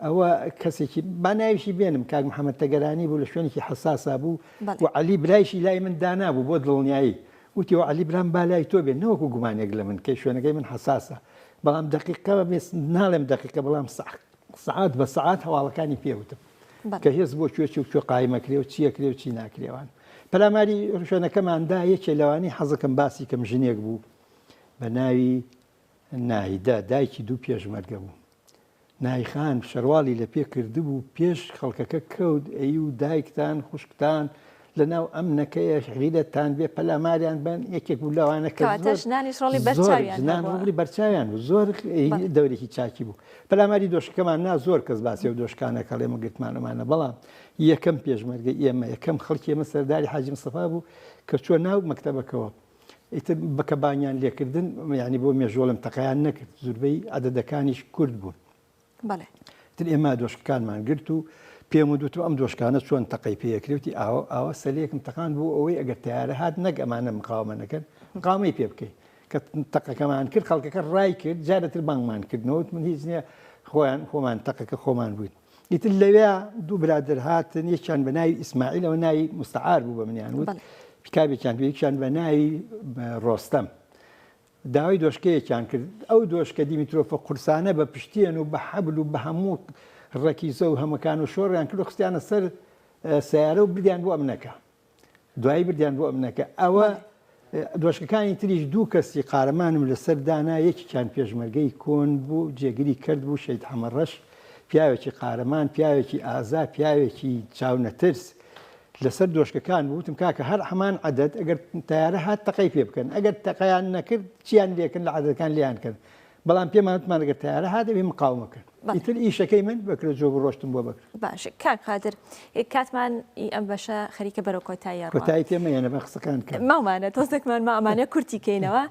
ئەوە کەسێکی با ناویشی بێنم کاک محەممەد تەگەرانی بوو لە شوێنێکی حەساسا بوو و عەلی برایشی لای من دانابوو بۆ دڵنیایی وتی و عەلی برام با لای تۆ بێ نەوەکو گومانێک لە من کەی شوێنەکەی من حەساسە بەڵام دقیقە ناڵێم دقیقە بەڵام سعات بە سعات هەواڵەکانی پێوتم کە هێز بۆ کوێ چی و کوێ قایمەکرێ و چیەکرێ و چی ناکرێوان پەلاماری شوێنەکەمان دا یەکێ لەوانەی حەزەکەم باسی کەم ژنێک بوو بە ناوی ناهیدە دایکی دوو پێشمەرگە بوو نایخان شەرواڵی لە پێ کردبوو پێش خەڵکەکە کەوت ئەی و دایکتان خوشکتان لە ناو ئەم نەکەیە غیرەتان بێ پەلاماریان بن یەکێک بوو لەوانە کە ژنانیش ڕۆڵی بەرچاویان ژنان ڕۆڵی بەرچاویان بوو زۆر دەورێکی چاکی بوو پەلاماری دۆشکەمان نا زۆر کەس باسی ئەو دۆشکانە کەڵێ مە گرتمانەمانە بەڵام یەکەم پێشمەرگە ئێمە یەکەم خەڵکی ئێمە سەرداری حاجی مستەفا بوو کە چووە ناو مەکتەبەکەوە ئیتر بەکە بانیان لێکردن یعنی بۆ مێژۆڵم تەقیان نەکرد زوربەی عەدەدەکانیش کورد بوون بەڵێ تر ئێمە دۆشکەکانمان گرت و پێم و دوتم ئەم دۆشکانە چۆن تەقەی پێکرێتی ئاوە ئاوە سەلێکم تەقان بوو ئەوەی ئەگەر تیارە هات نەک ئەمانە مقاومە نەکەن مقاومەی پێ بکەین کە تەقەکەمان کرد خەڵکەکە ڕای کرد جارەتر بانگمان کردنەوە من هیچ نییە خۆیان خۆمان تەقەکە خۆمان بووین ئیتر لەوێ دوو برادر هاتن یەکیان بە ناوی ئیسماعیل ئەوە ناوی مستعار بوو بە منیان وت پیکابێکیان پێ یەکیان بە ناوی ڕۆستەم داوای دۆشکەیەکیان کرد ئەو دۆشکە دیمیترۆفە قورسانە بە پشتێن و بە حەبل و بە هەموو ڕەکیزە و هەمەکان و شۆڕیان کرد و خستیانە سەر سیارە و بردیان بۆ ئەمنەکە دوایی بردیان بۆ ئەمنەکە ئەوە دۆشکەکانی تریش دوو کەسی قارەمانم لەسەر دانا یەکێکیان پێشمەرگەی کۆن بوو جێگری کەرت بوو شەید حەمەڕەش پیاوێکی قارەمان پیاوێکی ئازا پیاوێکی چاونەترس لەسەر دۆشکەکان بوو وتم کاکە هەر هەمان عەدەد ئەگەر تەیارە هات تەقەی پێ بکەن ئەگەر تەقەیان نەکرد چیان لێکن لە عەدەدەکان لێیان کەن بەڵام پێمان وتمان ئەگەر تەیارە هات ئەبێ مقاومە کەن ئیتر ئیشەکەی من بەکرە جۆ بوو ڕۆشتم بۆ بەکرە. باشە کاک قادر کاتمان ئی ئەم بەشە خەریکە بەرەو کۆتایی ئەڕوا. کۆتایی پێ مەیەنە با قسەکان کەم. ماومانە تۆزێکمان ما ئەمانە کورتی کەینەوە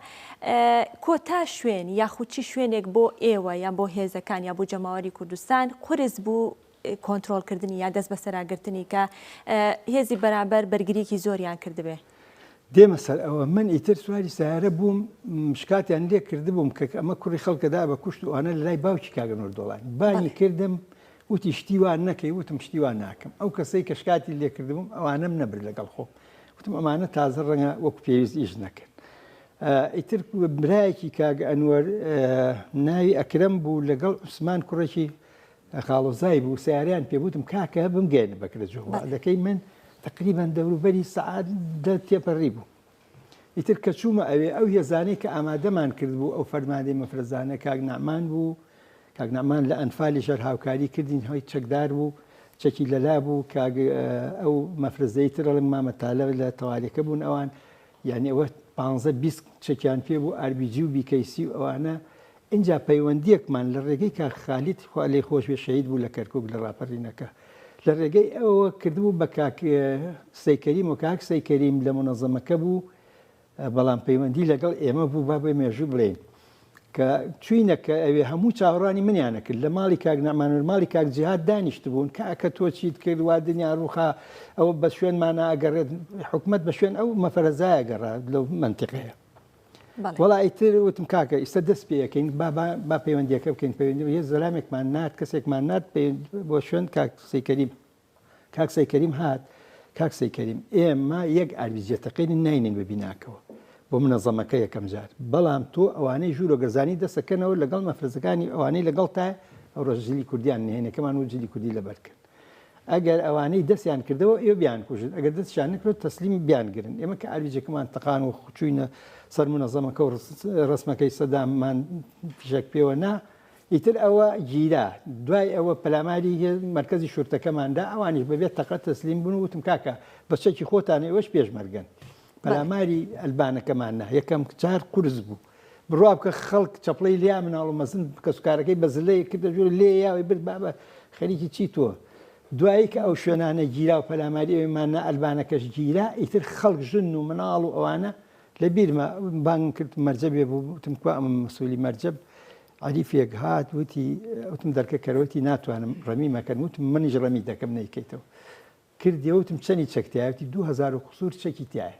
کۆتا شوێن یاخود چی شوێنێک بۆ ئێوە یان بۆ هێزەکان یا بۆ جەماوەری کوردستان قورس بوو کۆنترۆڵکردنی یا دەست بەسەراگرتنی کە هێزی بەرامبەر بەرگریەکی زۆریان کردبێ؟ دێمە سەر ئەوە من ئیتر سواری سیارە بووم شکاتیان لێ کردبووم کە ئەمە کوڕی خەڵکەدا بە کوشت و ئەوانە لە لای باوکی کاک ئەنوەر دۆڵانی بانگی کردم وتی شتی وا نەکەی وتم شتی وا ناکەم ئەو کەسەی کە شکاتی لێ کردبووم ئەوانەم نەبرد لەگەڵ خۆم وتم ئەمانە تازە ڕەنگە وەکو پێویست ئیش نەکەن ئیتر برایەکی کاک ئەنوەر ناوی ئەکرەم بوو لەگەڵ عوسمان کوڕێکی خاڵۆزای بوو سەیارەیان پێ بوتم کاکە بمگەیەنە بەکرەجۆ وعدەکەی من تقریبا دەوروبەری سەعات دە تێپەڕی بوو ئیتر کە چوومە ئەوێ ئەو هێزانەی کە ئامادەمان کرد بوو ئەو فەرماندەی مەفرەزانە کاک نەعمان بوو کاک نەعمان لە ئەنفالی ژەر هاوکاری کردین هەی چەکدار بوو چەکی لەلا بوو کاک ئەو مەفرەزەی ترڵم مامە تالە لە تەوارەکە بوون ئەوان یانی ئەوە پانزە 20 چەکیان پێ بوو ئاربیجی و بیکەیسی و ئەوانە ئینجا پەیوەندییەکمان لە ڕێگەی کاک خالید خوا لێی خۆش بێ شەهید بوو لە کەرکوک لە ڕاپەرینەکە لە ڕێگەی ئەوەوە کردبوو بە کاک سەی کەریم و کاک سەی کەریم لە مونەزەمەکە بوو بەڵام پەیوەندی لەگەڵ ئێمە بوو با بە مێژوو بڵێین کە چوینە کە ئەوێ هەموو چاوەڕوانی منیانە کرد لە ماڵی کاک نەعمان و ماڵی کاک جیهاد دانیشتبوون کاکە تۆ چیت کرد وا دنیا ڕووخا ئەوە بە شوێنمانە ئەگەڕێت حکومەت بە شوێن ئەو مەفەرەزایە گەڕا لەو مەنتیقەیە وەڵا ئیتر وتم کاکە ئیستا دەست پێ ئەکەین با با با پەیوەندیەکە بکەین پەیوەندی یە زەلامێکمان نارد کەسێکمان نارد بۆ شوێن کاک سەی کەریم کاک سەی کەریم هات. کاک سەی کەریم ئێمە یەک ئاربیجیە تەقێنین ناینێن بە بیناکەوە بۆ منەزەمەکە یەکەم جار بەڵام تۆ ئەوانەی ژوورۆ گەزانی دەسەکەنەوە لەگەڵ مەفرەزەکانی ئەوانەی لەگەڵ تا ئەو ڕۆژ جلی کوردیان نهێنەکەمان و جلی کوردی لەبەر کرد ئەگەر ئەوانەی دەستیان کردەوە ئێوە بیانکوژن ئەگەر دەستیان نەکرد تەسلیم بیانگرن ئێمە کە ئاربیجەکەمان تەقان و چوینە سەر منەزەمەکە و ڕسمەکەی سەداممان فیشەک پێوە نا ئیتر ئەوە گیرا، دوای ئەوە پەلاماری مەرکەزی شورتەکەمان دا، ئەوانیش بەبێ تەقە تەسلیم بوون و وتم کاکە بە چەکی خۆتان ئێوەش پێشمەرگەن. پەلاماری ئەلبانەکەمان نا، یەکەم جار قورس بوو. بڕوا بکە خەڵک چەپڵەی لیا مناڵ و مەزن کەسوکارەکەی بە زلەیەک کردە ژوور لێ یاوەی برد بابە خەریکی چی تۆ؟ دوایی کە ئەو شوێنانە گیرا و پەلاماری ئەوێمان نا ئەلبانەکەش گیرا، ئیتر خەڵک ژن و مناڵ و ئەوانە لە بیرمە بانگم کرد مەرجەبێ بوو وتم کوا ئەمە مەسوولی مەرجەب عەریفێک هات وتی وتم دەرکە کەرەوتی ناتوانم ڕەمی مەکەن وتم منیش ڕەمی دەکەم نەیکەیتەوە کردی وتم چەنی چەک تایە وتی 2000 و قسوور چەکی تایە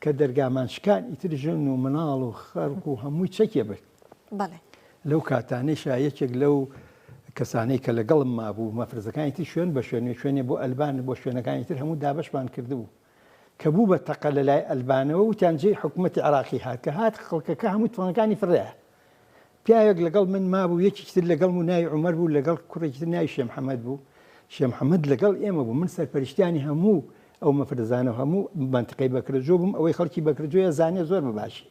کە دەرگامان شکان ئیتر ژن و مناڵ و خەڵک و هەمووی چەکێ برد بەڵێ لەو کاتانەیشا یەکێک لەو کەسانەی کە لەگەڵم مابوو مەفرەزەکانی تر شوێن بە شوێن شوێنێ بۆ ئەلبان بۆ شوێنەکانی تر هەموو دابەشمان کردبوو کە بوو بە تەقە لە لای ئەلبانەوە وتیان جێی حکومەتی عێراقی هات کە هات خەڵکەکە هەموو تفەنگەکانی فڕێ پیاوێک لەگەڵ من مابوو یەکێکی تر لەگەڵم و ناوی عومەر بوو لەگەڵ کوڕێکی تر ناوی شێ محەمەد بوو شێ محەمەد لەگەڵ ئێمە بوو من سەرپەرشتیانی هەموو ئەو مەفرەزانە و هەموو مەنتقەی بەکرەجۆ بووم ئەوەی خەڵکی بەکرەجۆیە زانێ زۆر بە باشی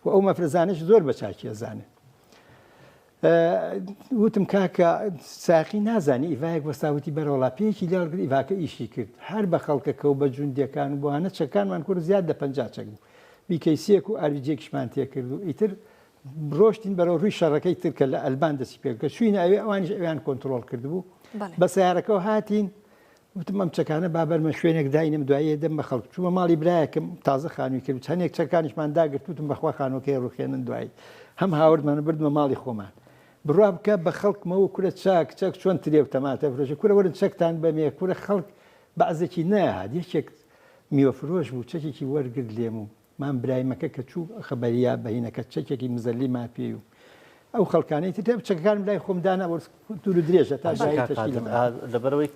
و ئەو مەفرەزانەش زۆر بە چاکی ئەزانێ وتم کاکە ساقی نازانی ئیڤایەک وەستا وتی بەرەوەڵا پێیەکی لێ هەڵگرت ئیڤاکە ئیشی کرد هەر بە خەڵکەکە و بە جوندیەکان و بۆانە چەکانمان کورد زیاد لە 50 چەک بوو بیکەیسیەک و ئارویجێکیشمان تێکرد و ئیتر ڕۆشتین بەرەو ڕووی شەڕەکەی تر کە لە ئەلبان دەستی پێ کە چوینە ئەوێ ئەوانیش ئەویان کۆنتڕۆڵ کردبوو بە سیارەکەەوە هاتین وتم ئەم چەکانە با بەرمە شوێنێک داینم دوایێ دەم بە خەڵک چوومە ماڵی برایەکم تازە خانووی کرد چەندێک چەکانیشمان داگرت وتم بەخوا خانووەکەی ڕوخێنن دوایی هەم هاوردمان بردمە ماڵی خۆمان بڕوا بکە بە خەڵکمەوە کورە چاک چەک چۆن ترێ و تەماتە فرۆشە کورە وەرن چەکتان بەمێ کورە خەڵک بەعزێکی نەهات یەکێک میوە فرۆش بوو چەکێکی وەرگرت لێم و مام برایمەکە کە چوو خەبەریا بەهینەکە چەکێکی مزەلی ما پێی و ئەو خەڵکانەی تر چەکەکانم لای خۆم دانا بۆ دوور و درێژە تا دوایی تەشکیلم لەبەرئەوەی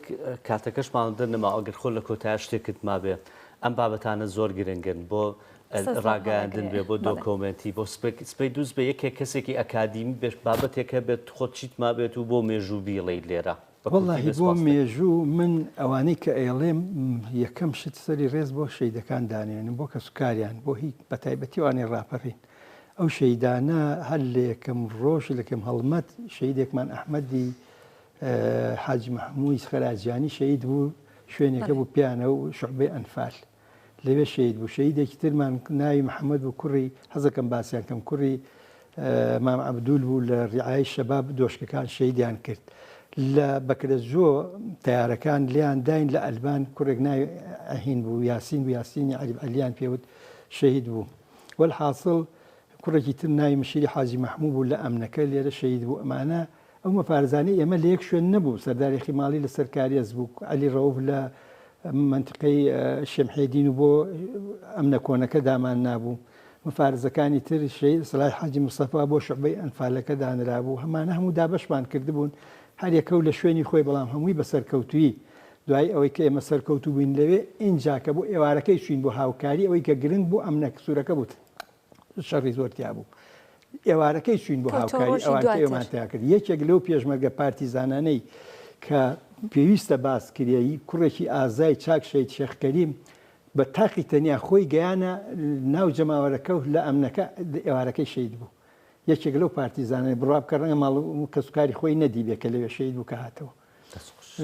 کاتەکەشمان دەر نەما ئەگەر خۆ لە کۆتایە شتێکت مابێ ئەم بابەتانە زۆر گرنگن بۆ ڕاگەیاندن بێ بۆ دۆکۆمێنتی بۆ سپەی دووز بێ یەکێک کەسێکی ئەکادیمی بێت بابەتێک هەبێت خۆت چیت مابێت و بۆ مێژوو بیڵێیت لێرە. وەڵاهی بۆ مێژوو من ئەوانەی کە ئەیڵێم یەکەم شت سەری ڕێز بۆ شەیدەکان دانێنم بۆ کەسوکاریان بۆ هی بەتایبەتی ئەوانەی ڕاپەڕین ئەو شەیدانە هەر لە یەکەم ڕۆژ لەکەم هەڵمەت شەیدێکمان ئەحمەدی حاجی محموی خەراجیانی شەید بوو شوێنێکە بوو پیانە و شعبەی ئەنفال لەوێ شەهید بوو. شەهیدێکی ترمان ناوی محەمەد بوو کوڕی، حەزەکەم باسیان کەم، کوڕی مام عەبدول بوو لە ڕیعای شەباب دۆشکەکان شەهیدیان کرد. لە بەکرەجۆ تەیارەکان لێیان داین لە ئەلبان کوڕێک ناوی ئەهین بوو یاسین بوو یاسینی عەریب عەلیان پێوت شەهید بوو. وەلحاسڵ کوڕێکی تر ناوی مشیری حاجی مەحموو بوو لە ئەمنەکە لێرە شەهید بوو. ئەمانە ئەو مەفارزانەی ئێمە لە یەک شوێن نەبوو، سەرداری خیماڵی لە سەر کارێز بوو، عەلی ڕەوف لە مەنتیقەی شێمحێدین و بۆ ئەمنە کۆنەکە دامان نابوو، مەفارزەکانی تر شەهید سەلاح حاجی مستەفا بۆ شوعبەی ئەنفالەکە دانرابوو، هەمانە هەموو دابەشمان کردبوون، هەر یەکە و لە شوێنی خۆی، بەڵام هەمووی بە سەرکەوتوویی. دوای ئەوەی کە ئێمە سەرکەوتوو بووین لەوێ، ئینجا کە بۆ ئێوارەکەی چووین بۆ هاوکاری، ئەوەی کە گرنگ بوو ئەمنە سوورەکە بوو. شەڕی زۆر تیا بوو ئێوارەکەی چوین بۆ هاوکاری ئەوان ئێمان تیا کرد یەکێک لەو پێشمەرگە پارتیزانانەی کە پێویستە باس کرێی کوڕێکی ئازای چاک شەید شێخ کەریم بە تاقی تەنیا خۆی گەیانە ناو جەماوەرەکە و لە ئەمنەکە ئێوارەکەی شەید بوو یەکێک لەو پارتیزانەی بڕوا بکە ڕەنگە ماڵ و کەسوکاری خۆی نەدیبێ کە لەوێ شەید بوو کە هاتەوە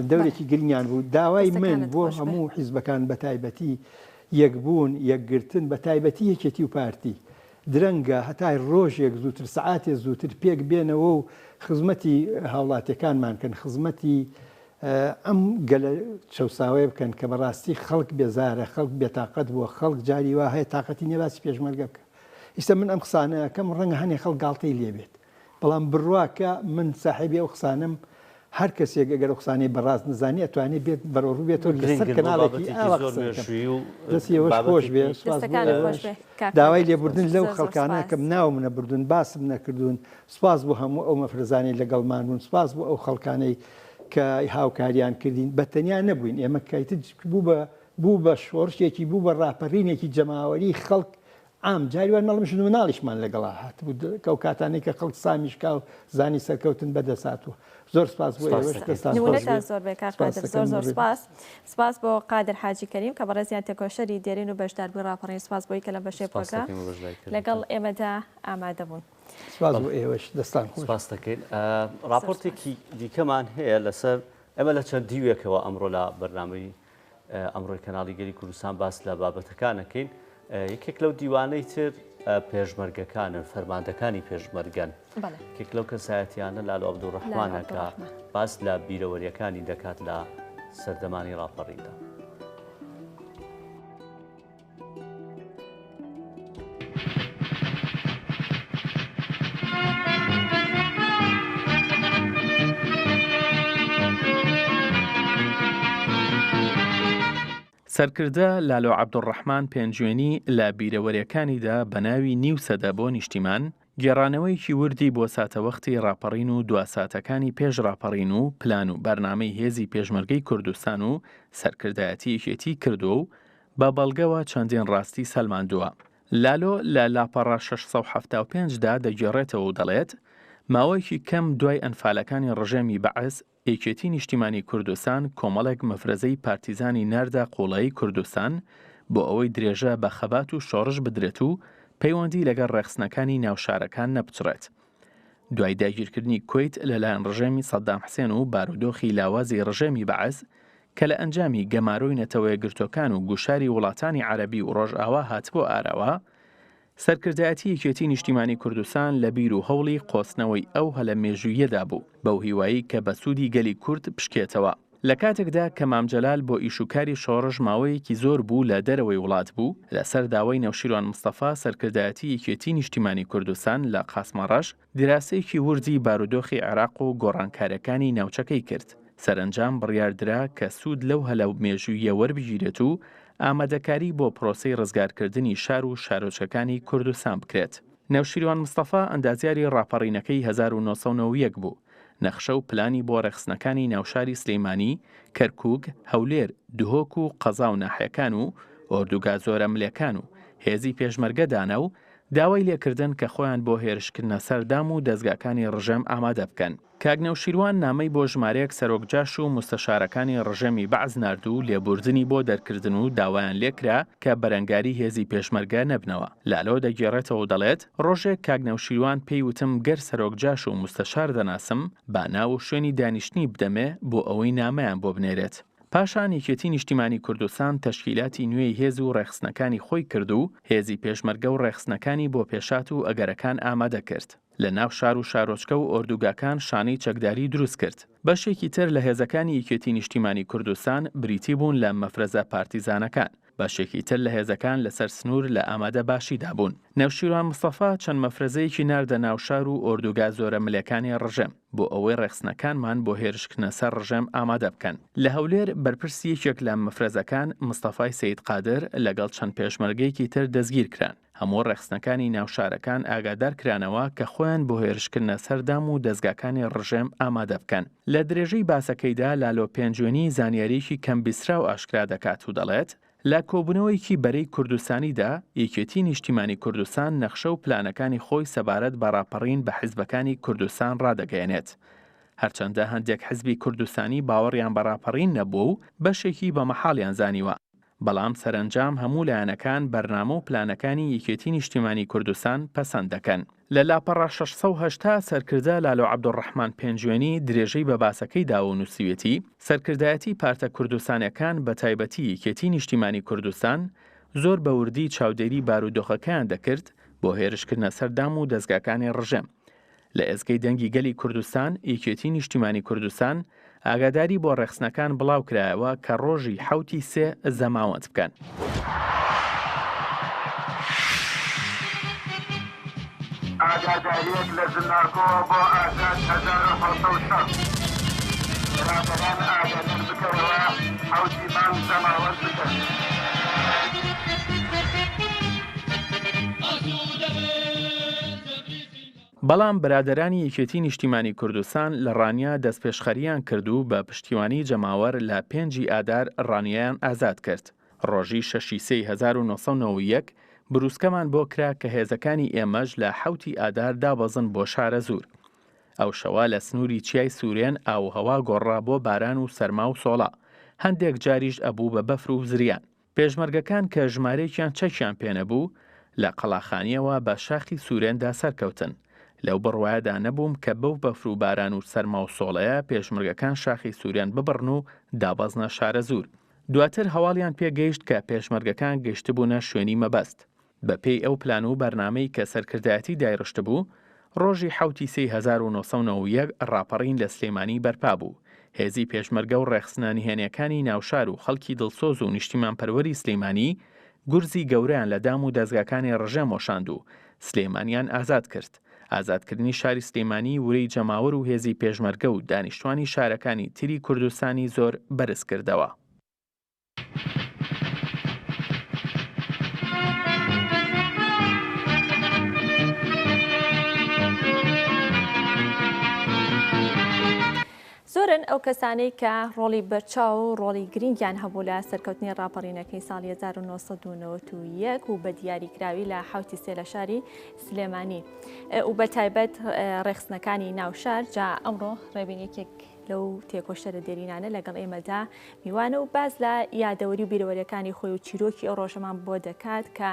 دەورێکی گرنگیان بوو داوای من بۆ هەموو حیزبەکان بە تایبەتی یەکبوون یەکگرتن بە تایبەتی یەکێتی و پارتی درەنگە هەتای ڕۆژێک زووتر سەعاتێ زووتر پێک بێنەوە و خزمەتی هاوڵاتیەکانمان کەن خزمەتی ئەم گەلە چەوساوەیە بکەن کە بەڕاستی خەڵک بێزارە خەڵک بێتاقەت بووە خەڵک جاری وا هەیە تاقەتی نیە باسی پێشمەرگە بکە ئیستا من ئەم قسانە ئەکەم ڕەنگە هەنێ خەڵک گاڵتەی لێ بێت بەڵام بڕوا کە من ساحێبی ئەو قسانەم هەر کەسێک ئەگەر ئەو قسانەی بە ڕاست نەزانی ئەتوانێ بێت بەرەو ڕوو بێتەوە لەسەر گرنگن بۆ کەناڵێکی بابەتێکی ئاوا زۆر قسە دەکەم مێژوویی و دەستی ئێوەش خۆش بابەتێکی بێ سوپاس بۆ دەستەکانت ئێوەش خۆش بێ کاک داوای قادر لێبوردن لەو زۆر زۆر خەڵکانە سوپاس. کەم ناوم نەبردوون باسم نەکردوون سوپاس بۆ هەموو ئەو مەفرەزانەی لەگەڵمان بوون سوپاس بۆ ئەو خەڵکانەی کە هاوکاریان کردین بە تەنیا نەبووین ئێمە کە ئیتر بوو بە. بوو بە شۆڕشێکی بوو بە ڕاپەرینێکی جەماوەری خەڵک عام جاری وای مەڵم ژن و مناڵیشمان لەگەڵا هاتبوو کەو کاتانەی کە خەڵک سامیش کا و زانی سەرکەوتن بەدەست هاتووە زۆر سپاس بۆ ئێوەش دەستان خۆش نمونەتان زۆر بێ کاک قادر زۆر زۆر سپاس سپاس بۆ قادر حاجی کەریم کە بەڕێزیان تێکۆشەری دێرین و بەشداربووی ڕاپەڕین سپاس بۆی کە لە بەشێ پرۆگرام لەگەڵ ئێمەدا ئامادە بوون. سپاس بۆ ئێوەش دەستان خۆش. سپاس دەکەین. ڕاپۆرتێکی دیکەمان هەیە لەسەر ئێمە لە چەند دیوێکەوە ئەمڕۆ لە بەرنامەی ئەمڕۆی کەناڵی گەلی کوردستان باس لە بابەتەکان ئەکەین، یەکێک لەو دیوانەی تر پێشمەرگەکانن، فەرماندەکانی پێشمەرگەن. یەکێک لەو کەسایەتیانە لالۆ عەبدولڕەحمانە کە باس لە بیرەوەریەکانی دەکات لە سەردەمانی ڕاپەڕیندا. سەرکردە لالۆ عەبدولڕەحمان پێنجوێنی لە بیرەوەریەکانیدا بە ناوی نیو سەدە بۆ نیشتیمان، گێڕانەوەیەکی وردی بۆ ساتەوەختی ڕاپەڕین و دوا ساتەکانی پێش ڕاپەڕین و پلان و بەرنامەی هێزی پێشمەرگەی کوردستان و سەرکردایەتی یەکێتی کردووە و بە بەڵگەوە چەندین ڕاستی سەلماندووە. لالۆ لە لاپەڕە 675 دا دەگێڕێتەوە و دەڵێت، ماوەیەکی کەم دوای ئەنفالەکانی ڕژێمی بەعس، یەکێتی نیشتیمانی کوردستان کۆمەڵێک مەفرەزەی پارتیزانی ناردە قوڵایی کوردستان بۆ ئەوەی درێژە بە خەبات و شۆڕش بدرێت و پەیوەندی لەگەڵ ڕێکخستنەکانی ناو شارەکان نەپچڕێت. دوای داگیرکردنی کوەیت لەلایەن ڕژێمی سەدام حسێن و بارودۆخی لاوازی ڕژێمی بەعس کە لە ئەنجامی گەمارۆی نەتەوەیەکگرتوەکان و گوشاری وڵاتانی عەرەبی و ڕۆژئاوا هاتبۆ ئاراوە، سەرکردایەتی یەکێتی نیشتیمانی کوردستان لە بیر و هەوڵی قۆستنەوەی ئەو هەلە مێژووییەدا بوو، بەو هیوایەی کە بە سوودی گەلی کورد بشکێتەوە. لە کاتێکدا کە مام جەلال بۆ ئیش و کاری شۆڕش ماوەیەکی زۆر بوو لە دەرەوەی وڵات بوو، لە سەر داوای نەوشیروان مستەفا سەرکردایەتی یەکێتی نیشتیمانی کوردستان لە قاسمەڕەش دیراسەیەکی وردی بارودۆخی عێراق و گۆڕانکاریەکانی ناوچەکەی کرد. سەرەنجام بڕیار درا کە سوود لەو هەلە مێژووییە وەربگیرێت و ئامادەکاری بۆ پرۆسەی ڕزگارکردنی شار و شارۆچکەکانی کوردستان بکرێت. نەوشیروان مستەفا ئەندازیاری ڕاپەڕینەکەی 1991 بوو، نەخشە و پلانی بۆ ڕێکخستنەکانی ناوشاری سلیمانی، کەرکوک، هەولێر، دهۆک و قەزا و ناحیەکان و ئۆردوگا زۆرەملێکان و هێزی پێشمەرگە دانا و داوای لێکردن کە خۆیان بۆ هێرشکردنە سەر دام و دەزگاکانی ڕژێم ئامادە بکەن. کاک نەوشیروان نامەی بۆ ژمارەیەک سەرۆک جاش و موستەشارەکانی ڕژێمی بەعس نارد و لێبوردنی بۆ دەرکردن و داوایان لێکرا کە بەرەنگاری هێزی پێشمەرگە نەبنەوە. لالۆ دەگێڕێتەوە و دەڵێت، ڕۆژێک کاک نەوشیروان پێی وتم گەر سەرۆک جاش و موستەشار دەناسم با ناو و شوێنی دانیشتنی بدەمێ بۆ ئەوەی نامەیان بۆ بنێرێت. پاشان یەکێتی نیشتیمانی کوردستان تەشکیلاتی نوێی هێز و ڕێکخستنەکانی خۆی کرد و هێزی پێشمەرگە و ڕێکخستنەکانی بۆ پێشات و ئەگەرەکان ئامادە کرد. لە ناو شار و شارۆچکە و ئۆردوگاکان شانەی چەکداری دروست کرد. بەشێکی تر لە هێزەکانی یەکێتی نیشتیمانی کوردستان بریتی بوون لە مەفرەزە پارتیزانەکان. بەشێکی تر لە هێزەکان لەسەر سنوور لە ئامادە باشیدا بوون. نەوشیروان مستەفا چەند مەفرەزەیەکی ناردە ناو شار و ئۆردوگا زۆرە ملێکانی ڕژێم بۆ ئەوەی ڕێکخستنەکانمان بۆ هێرشکردنە سەر ڕژێم ئامادە بکەن. لە هەولێر بەرپرسی یەکێک لە مەفرەزەکان مستەفای سەید قادر لەگەڵ چەند پێشمەرگەیەکی تر دەستگیر کران. هەموو ڕێکخستنەکانی ناو شارەکان ئاگادار کرانەوە کە خۆیان بۆ هێرشکردنە سەر دام و دەزگاکانی ڕژێم ئامادە بکەن. لە درێژەی باسەکەیدا لالۆ پێنجوێنی زانیارییەکی کەم بیستراو ئاشکرا دەکات و دەڵێت، لە کۆبوونەوەیەکی بەرەی کوردستانیدا یەکێتی نیشتیمانی کوردستان نەخشە و پلانەکانی خۆی سەبارەت بە ڕاپەڕین بە حزبەکانی کوردستان ڕادەگەیەنێت. هەرچەندە هەندێک حزبی کوردستانی باوەڕیان بە ڕاپەڕین نەبووە و بەشێکی بە مەحاڵیان زانیوە، بەڵام سەرەنجام هەموو لایەنەکان بەرنامە و پلانەکانی یەکێتی نیشتیمانی کوردستان پەسەند دەکەن. لە لاپەڕە 680 سەرکردە لالۆ عەبدولڕەحمان پێنجوێنی درێژەی بە باسەکەی داوە و نووسیوێتی، سەرکردایەتی پارتە کوردستانیەکان بە تایبەتی یەکێتی نیشتیمانی کوردستان زۆر بە وردی چاودێری بارودۆخەکەیان دەکرد بۆ هێرشکردنە سەر دام و دەزگاکانی ڕژێم لە ئێزگەی دەنگی گەلی کوردستان، یەکێتی نیشتیمانی کوردستان، ئاگاداری بۆ ڕێکخستنەکان بڵاوکرایەوە کە ڕۆژی حەوتی سێ زەماوەند بکەن. ئاگادارییەک لە زنارکۆوە بۆ ئازاد 1760 برادەران ئاگادار بکەرەوە حەوتی مانگ زەماوەند بکەن. بەڵام برادەرانی یەکێتی نیشتیمانی کوردستان لە ڕانیە دەستپێشخەرییان کرد و بە پشتیوانی جەماوەر لە پێنجی ئادار ڕانیەیان ئازاد کرد. ڕۆژی شەشی سێی 1991 بروسکەمان بۆ کرا کە هێزەکانی ئێمەش لە حەوتی ئادار دابەزن بۆ شارەزوور. ئەو شەوە لە سنووری چیای سوورێن ئاووهەوا گۆڕرا بۆ باران و سەرما و سۆڵە، هەندێک جاریش ئەبوو بە بەفر و زریان. پێشمەرگەکان کە ژمارەیەکیان چەکیان پێ نەبوو، لە قەڵاخانییەوە بە شاخی سوورێندا سەرکەوتن. لەو بڕوایەدا نەبووم کە بەو بەفر و باران و سەرما و سۆڵەیە پێشمەرگەکان شاخی سوورێن ببڕن و دابەزنە شارەزوور. دواتر هەواڵیان پێ گەیشت کە پێشمەرگەکان گەیشتبوونە شوێنی مەبەست. بە پێی ئەو پلان و بەرنامەی کە سەرکردایەتی دایڕشتبوو، ڕۆژی حەوتی سێی 1991 ڕاپەڕین لە سلێمانی بەرپا بوو. هێزی پێشمەرگە و ڕێکخستنە نهێنیەکانی ناوشار و خەڵکی دڵسۆز و نیشتیمانپەروەری سلیمانی گورزی گەورەیان لە دام و دەزگاکانی ڕژێم وەشاند و سلێمانیان ئازاد کرد. ئازادکردنی شاری سلیمانی ورەی جەماوەر و هێزی پێشمەرگە و دانیشتوانی شارەکانی تری کوردستانی زۆر بەرز کردەوە. زۆرن ئەو کەسانەی کە ڕۆڵی بەرچاو و ڕۆڵی گرنگیان هەبوو لە سەرکەوتنی ڕاپەڕینەکەی ساڵی 1991 و بە دیاریکراوی لە حوتی سێ لە شاری سلێمانی و بە تایبەت ڕێخستنەکانی ناوشار جا ئەمڕۆ ڕێبین یەکێک لەو تێکۆشەرە دێرینانە لەگەڵ ئێمەدا میوانە و باس لە یادەوەری و بیرەوەریەکانی خۆی و چیرۆکی ئەو ڕۆژەمان بۆ دەکات کە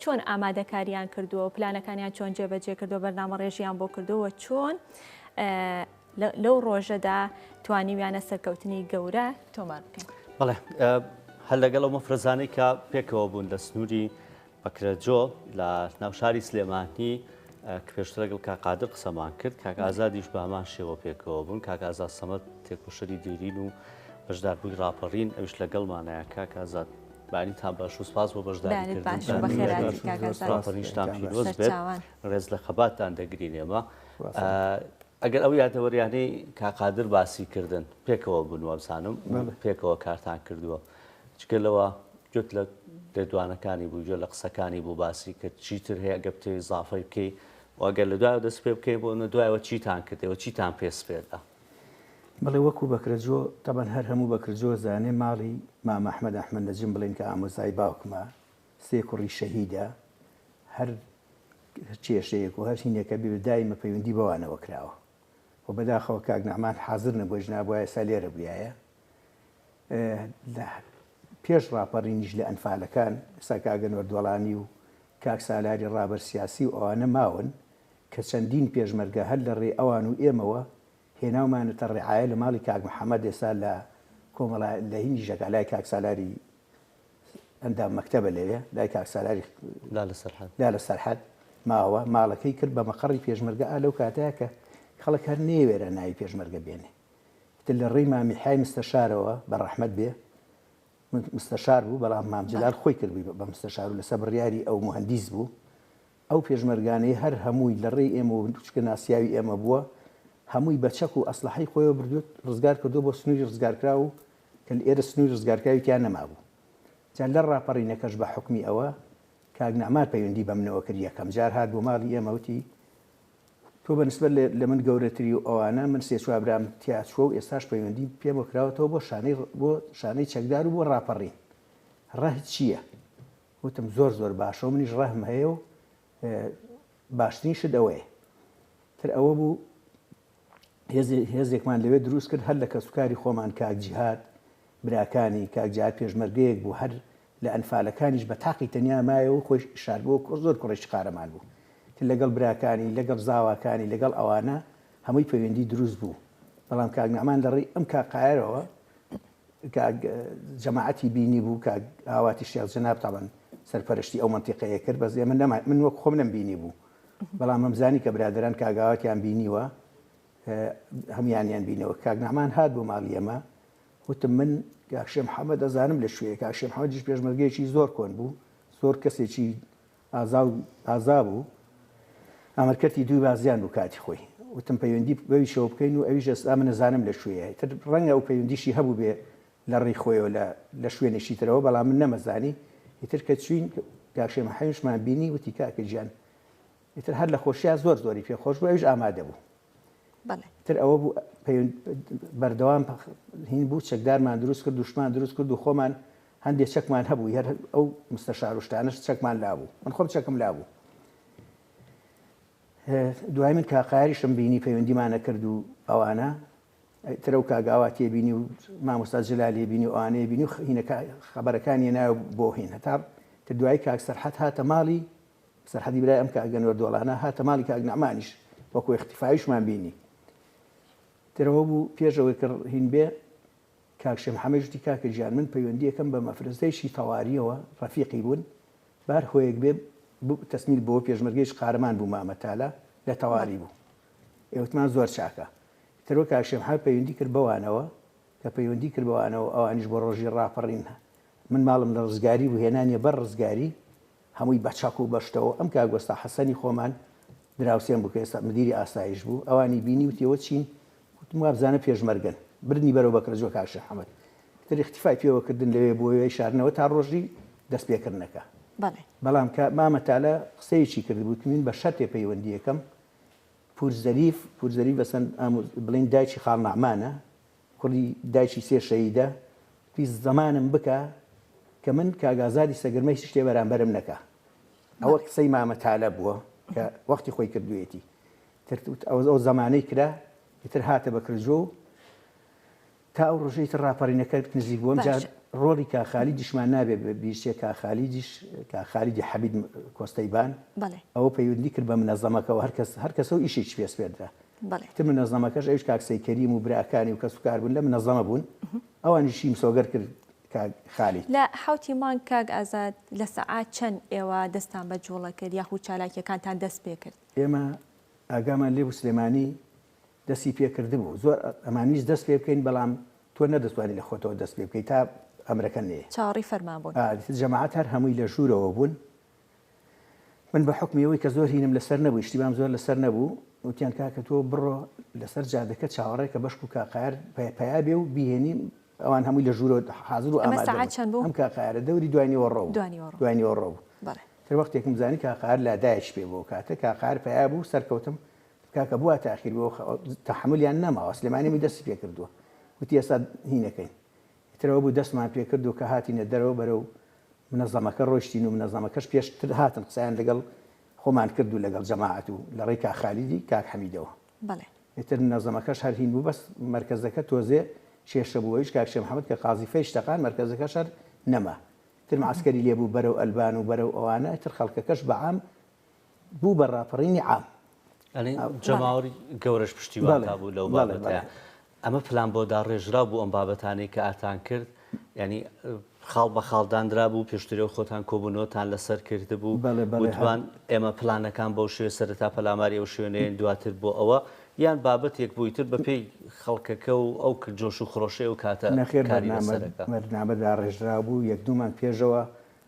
چۆن ئامادەکاریان کردووە و پلانەکانیان چۆن جێبەجێ کردو بەرنامە ڕێژیان بۆ کردووە چۆن لەو ڕۆژەدا توانیویانە سەرکەوتنی گەورە تۆمار بکەن. بەڵێ هەر لەگەڵ ئەو مەفرەزانەی کە پێکەوە بوون لە سنووری بەکرەجۆ لە ناو شاری سلێمانی کە پێشتر لەگەڵ کاک قادر قسەمان کرد، کاک ئازادیش بە هەمان شێوە پێکەوە بوون. کاک ئازاد سەمەد تێکۆشەری دێرین و بەشداربووی ڕاپەڕین، ئەویش لەگەڵمانایە. کاک ئازاد بەیانیتان باش و سپاس بۆ بەشداریکردنتان. ڕاپەڕینیشتان پیرۆز بێت، ڕێز لە خەباتتان دەگرین ئێمە. ئەگەر ئەو یادەوەریانەی کاک قادر باسی کردن پێکەوە بوون وابزانم پێکەوە کارتان کردووە، جگە لەوە گوێت لە لێدوانەکانی بوو، گوێ لە قسەکانی بوو باسی کرد، چیتر هەیە ئەگەر بتەوێت ئیزافەی بکەی و ئەگەر لە دوایەوە دەست پێ بکەین بۆ نە دوایەوە چیتان کرد ئێوە چیتان پێ سپێردا؟ بەڵێ وەکو بەکرەجۆ تەبەن هەر هەموو بەکرجۆ زانێ ماڵی مامە ئەحمەد ئەحمەد نەجم بڵێن کە ئامۆزای باوکمە سێ کوڕی شەهیدە هەر کێشەیەک و هەر هینێکە بێ دایمە پەیوەندی بەوانەوە کراوە و بەداخەوە کاک نەعمان حازر نەبووە ژنابوایە ئێستا لێرە بوویایە لە پێش ڕاپەڕینیش لە ئەنفالەکان ئێستا کاک ئەنوەر دۆڵانی و کاک سالاری ڕابەر سیاسی و ئەوانە ماون کە چەندین پێشمەرگە هەر لە ڕێی ئەوان و ئێمەوە هێناومانەتە ڕعایە لە ماڵی کاک محەمەد ئێستا لە کۆمەڵا لە هینی ژەکا لای کاک سالاری ئەندام مەکتەبە لەوێ لای کاک سالاری لالە سەرحەد لالە سەرحەد ماوە ماڵەکەی کرد بە مەقەڕی پێشمەرگە ئا لەو کاتەیە کە خەڵک هەر نەیەوێرا ناوی پێشمەرگە بێنێ ئیتر لە ڕێی مامی حای مستەشارەوە بە ڕەحمەت بێ مستەشار بوو بەڵام مام جەلال خۆی کردبووی بە مستەشار و لەسەر بڕیاری ئەو موهەندیس بوو ئەو پێشمەرگانەی هەر هەمووی لە ڕێی ئێمە و چونکە ناسیاوی ئێمە بووە هەمووی بە چەک و ئەسلحەی خۆیەوە بردووە ڕزگار کردووە بۆ سنووری ڕزگارکراو و کە ئێرە سنووری ڕزگارکراوی تیا نەمابوو جا لە ڕاپەڕینەکەش بە حوکمی ئەوە کاک نەعمان پەیوەندی بە منەوە کرد یەکەم جار هات بۆ ماڵی ئێمە وتی تۆ بە نسبەت لە من گەورەتری و ئەوانە من سێ چوار برام تیا چووە و ئێستاش پەیوەندی پێمەوە کراوەتەوە بۆ شانەی بۆ شانەی چەکدار و بۆ ڕاپەڕین ڕەهت چییە؟ وتم زۆر زۆر باشە و منیش ڕەهم هەیە و باشترین شت ئەوەیە تر ئەوە بوو هێزێکمان لەوێ دروست کرد هەر لە کەسوکاری خۆمان کاک جیهاد براکانی کاک جیهاد پێشمەرگەیەک بوو هەر لە ئەنفالەکانیش بە تاقی تەنیا مایەوە و خۆی شاردبۆوە کوڕ زۆر کوڕێکی قارەمان بوو تر لەگەڵ براکانی لەگەڵ زاواکانی لەگەڵ ئەوانە هەمووی پەیوەندی دروست بوو بەڵام کاک نەعمان لە ڕێی ئەم کاک قایەرەوە کاک جەماعەتی بینی بوو کاک ئاواتی شێخ جەناب تاڵەن سەرپەرشتی ئەو مەنتیقەیە کرد بەس ئێمە نەما من وەک خۆم نەمبینی بوو بەڵام ئەمزانی کە برادەران کاک ئاواتیان بینیوە هەمویانیان بینەوە کاک نەعمان هات بۆ ماڵی ئێمە وتم من کاک شێخ محەمەد ئەزانم لە کوێیە، کاک شێخ محەمەدیش پێشمەرگەیەکی زۆر کۆن بوو، زۆر کەسێکی ئازا و ئازا بوو، ئامرکەرتی دووی بازیان بوو کاتی خۆی. وتم پەیوەندی بەویشەوە بکەین و ئەویش ئێستا من ئەزانم لە کوێیە. ئیتر ڕەنگە ئەو پەیوەندیشی هەبووبێ لە ڕێی خۆیەوە لە لە شوێنێکی ترەوە، بەڵام من نەمەزانی. ئیتر کە چووین کاک شێخ محەمەدیشمان بینی، وتی کاکە گیان ئیتر هەر لە خۆشیا زۆر زۆری پێ خۆش بوو، ئەویش ئامادە بوو. تر ئەوە بوو بەردەوام هین بوو چەکدارمان دروست کرد دوشمان دروست کرد و خۆمان هەندێ چەکمان هەبوو هەر ئەو مستەشار و شتانەش چەکمان لابوو من خۆم چەکم لابوو دوای من کاقاریشم بینی پەیوەندیمانە کرد و ئەوانە ترە و کاگاوا تێبینی و مامۆستا جلالی بینی و ئەوانەیە بینی و هینەکە خەبەرەکانی ناو بۆ هین هەتا تر دوای کاک سەرحەت هاتە ماڵی سەرحەدی برای ئەم کاک ئەنوەر دۆڵانە هاتە ماڵی کاک نەعمانیش وەکو اختفایشمان بینی ترەوە بوو پێش ئەوەی کە هین بێ کاک شێخ محەمەدیش وتی کاکە گیان من پەیوەندییەکەم بە مەفرەزەیەکی تەوارییەوە ڕەفیقی بوون بار هۆیەک بێ تەسمیل بۆ پێشمەرگەیش قارەمان بوو مامە تالە لە تەواری بوو ئێ وتمان زۆر چاکە ترەوە کاک شێخ محەمەد پەیوەندی کرد بەوانەوە کە پەیوەندی کرد بەوانەوە ئەوانیش بۆ ڕۆژی ڕاپەڕین من ماڵم لە ڕزگاری بوو هێنانیە بەر ڕزگاری هەمووی بە چەک و بە شتەوە، ئەم کاک وەستا حەسەنی خۆمان دراوسێم بوو کە ئێستا مدیری ئاسایش بوو، ئەوانی بینی وتی ئەوە چین؟ گوتم وابزانم پێشمەرگەن. بردنی بەرەو بەکرەجۆ کاک شێخ حەمەد. ئیتر ئیختیفای پێوە کردن لەوێ بۆ وێ شاردنەوە تا ڕۆژی دەست پێکردنەکە. بەڵێ. بەڵام کە مامە تالە قسەیەکی کردبوو وتی من بە شەرتێ پەیوەندییەکەم پوور زەریف، پوور زەریف بەسەن ئامۆ بڵێین دایکی خاڵ نەعمانە، کوڕی دایکی سێ شەهیدە، وتی زەمانم بکە کە من کاک ئازادی سەگرمە هیچ شتێ بەرامبەرم نەکا. ئەوە قسەی مامە تالە بووە کە وەختی خۆی کردوویەتی. تر ئەو زەمانەی کرا ئیتر هاتە بەکرجۆ و تا ئەو ڕۆژەی تر ڕاپەڕینەکە نزیک بووە ئەمجا باشە. ڕۆڵی کاک خالیدیشمان نابێ بیرچێ کاک خالیدیش کاک خالیدی حەمید کۆستەی بان بەڵێ. ئەوە پەیوەندی کرد بە منەزەمەکەوە هەر کەس هەر کەسە و ئیشێکی پێ سپێردرا. بەڵێ. ئیتر منەزەمەکەش ئەویش کاک سەی کەریم و براکانی و کەسوکار بوون لە منەزەمە بوون ئەوانیشی مسۆگەر کرد کاک خالید. لە حەوتی مانگ کاک ئازاد لە سەعات چەند ئێوە دەستتان بە جووڵە کرد یاخود چالاکییەکانتان دەست پێ کرد؟ ئێمە ئاگامان لێ بوو سلێمانی دەستی پێ کردبوو زۆر ئەمانویست دەست پێ بکەین بەڵام تۆ نەدەتوانی لە خۆتەوە دەست پێ بکەی تا ئەمرەکە نەیە. چاوەڕێی فەرمان بوون. ئا جەماعەت هەر هەمووی لە ژوورەوە بوون من بە حوکمی ئەوەی کە زۆر هینم لەسەر نەبوو ئیشتیبام زۆر لەسەر نەبوو وتیان کاکە تۆ بڕۆ لەسەر جادەکە چاوەڕێ کە بەشک و کاقایەر پەیا بێ و بیهێنی ئەوان هەمووی لە ژوورەوە حازر و ئەمە ئامادە سەعات بوون چەند بوو؟ ئەم کاقایەرە دەوری دوای نیوەڕۆ بوو دوای نیوەڕۆ. دوای نیوەڕۆ بوو بەڵێ. تر وەختێکم زانی کاقایەر لادایەکی پێ بوو ئەو کاتە کاقایەر پەیا بوو سەرکەوتم کاکە بوا تاخیر بۆ تەحەمولیان نەماوە سلێمانی هەمووی دەستی پێ کردووە وتی ئێستا هینەکەین ئیتر ئەوە بوو دەستمان پێ کرد و کە هاتینە دەرەوە بەرەو منەزەمەکە ڕۆیشتین و منەزەمەکەش پێشتر هاتن قسەیان لەگەڵ خۆمان کرد و لەگەڵ جەماعەت و لە ڕێی کاک خالیدی کاک حەمیدەوە بەڵێ. ئیتر منەزەمەکەش هەر هین بوو بەس مەرکەزەکە تۆزێ کێشە بوو ئەویش کاک شێخ محەمەد کە قازیفەیش تەقان مەرکەزەکەش هەر نەما ئیتر مەعسکەری لێ بوو بەرەو ئەلبان و بەرەو ئەوانە ئیتر خەڵکەکەش بە عام بوو بە ڕاپەڕینی عام. یانی جەماوەری گەورەش پشتیوانتان بوو لەو بابەتە. ئەمە پلان بۆ داڕێژراو بوو ئەم بابەتانەی کە ئاتان کرد یانی خاڵ بە خاڵ دانرابوو پێشترەوە خۆتان کۆبوونەوەتان لەسەر کردبوو وتوان ئێمە پلانەکان بەو شێوە سەرەتا پەلاماری ئەو شوێنەیەن دواتر بۆ ئەوە یان بابەتێک بووی تر بەپێی خەڵکەکە و ئەو جۆش و خرۆشەی ئەو کاتە نەخێر کاری لەسەرەکە. بەرنامە داڕێژراو بوو یەک دوو مانگ پێشەوە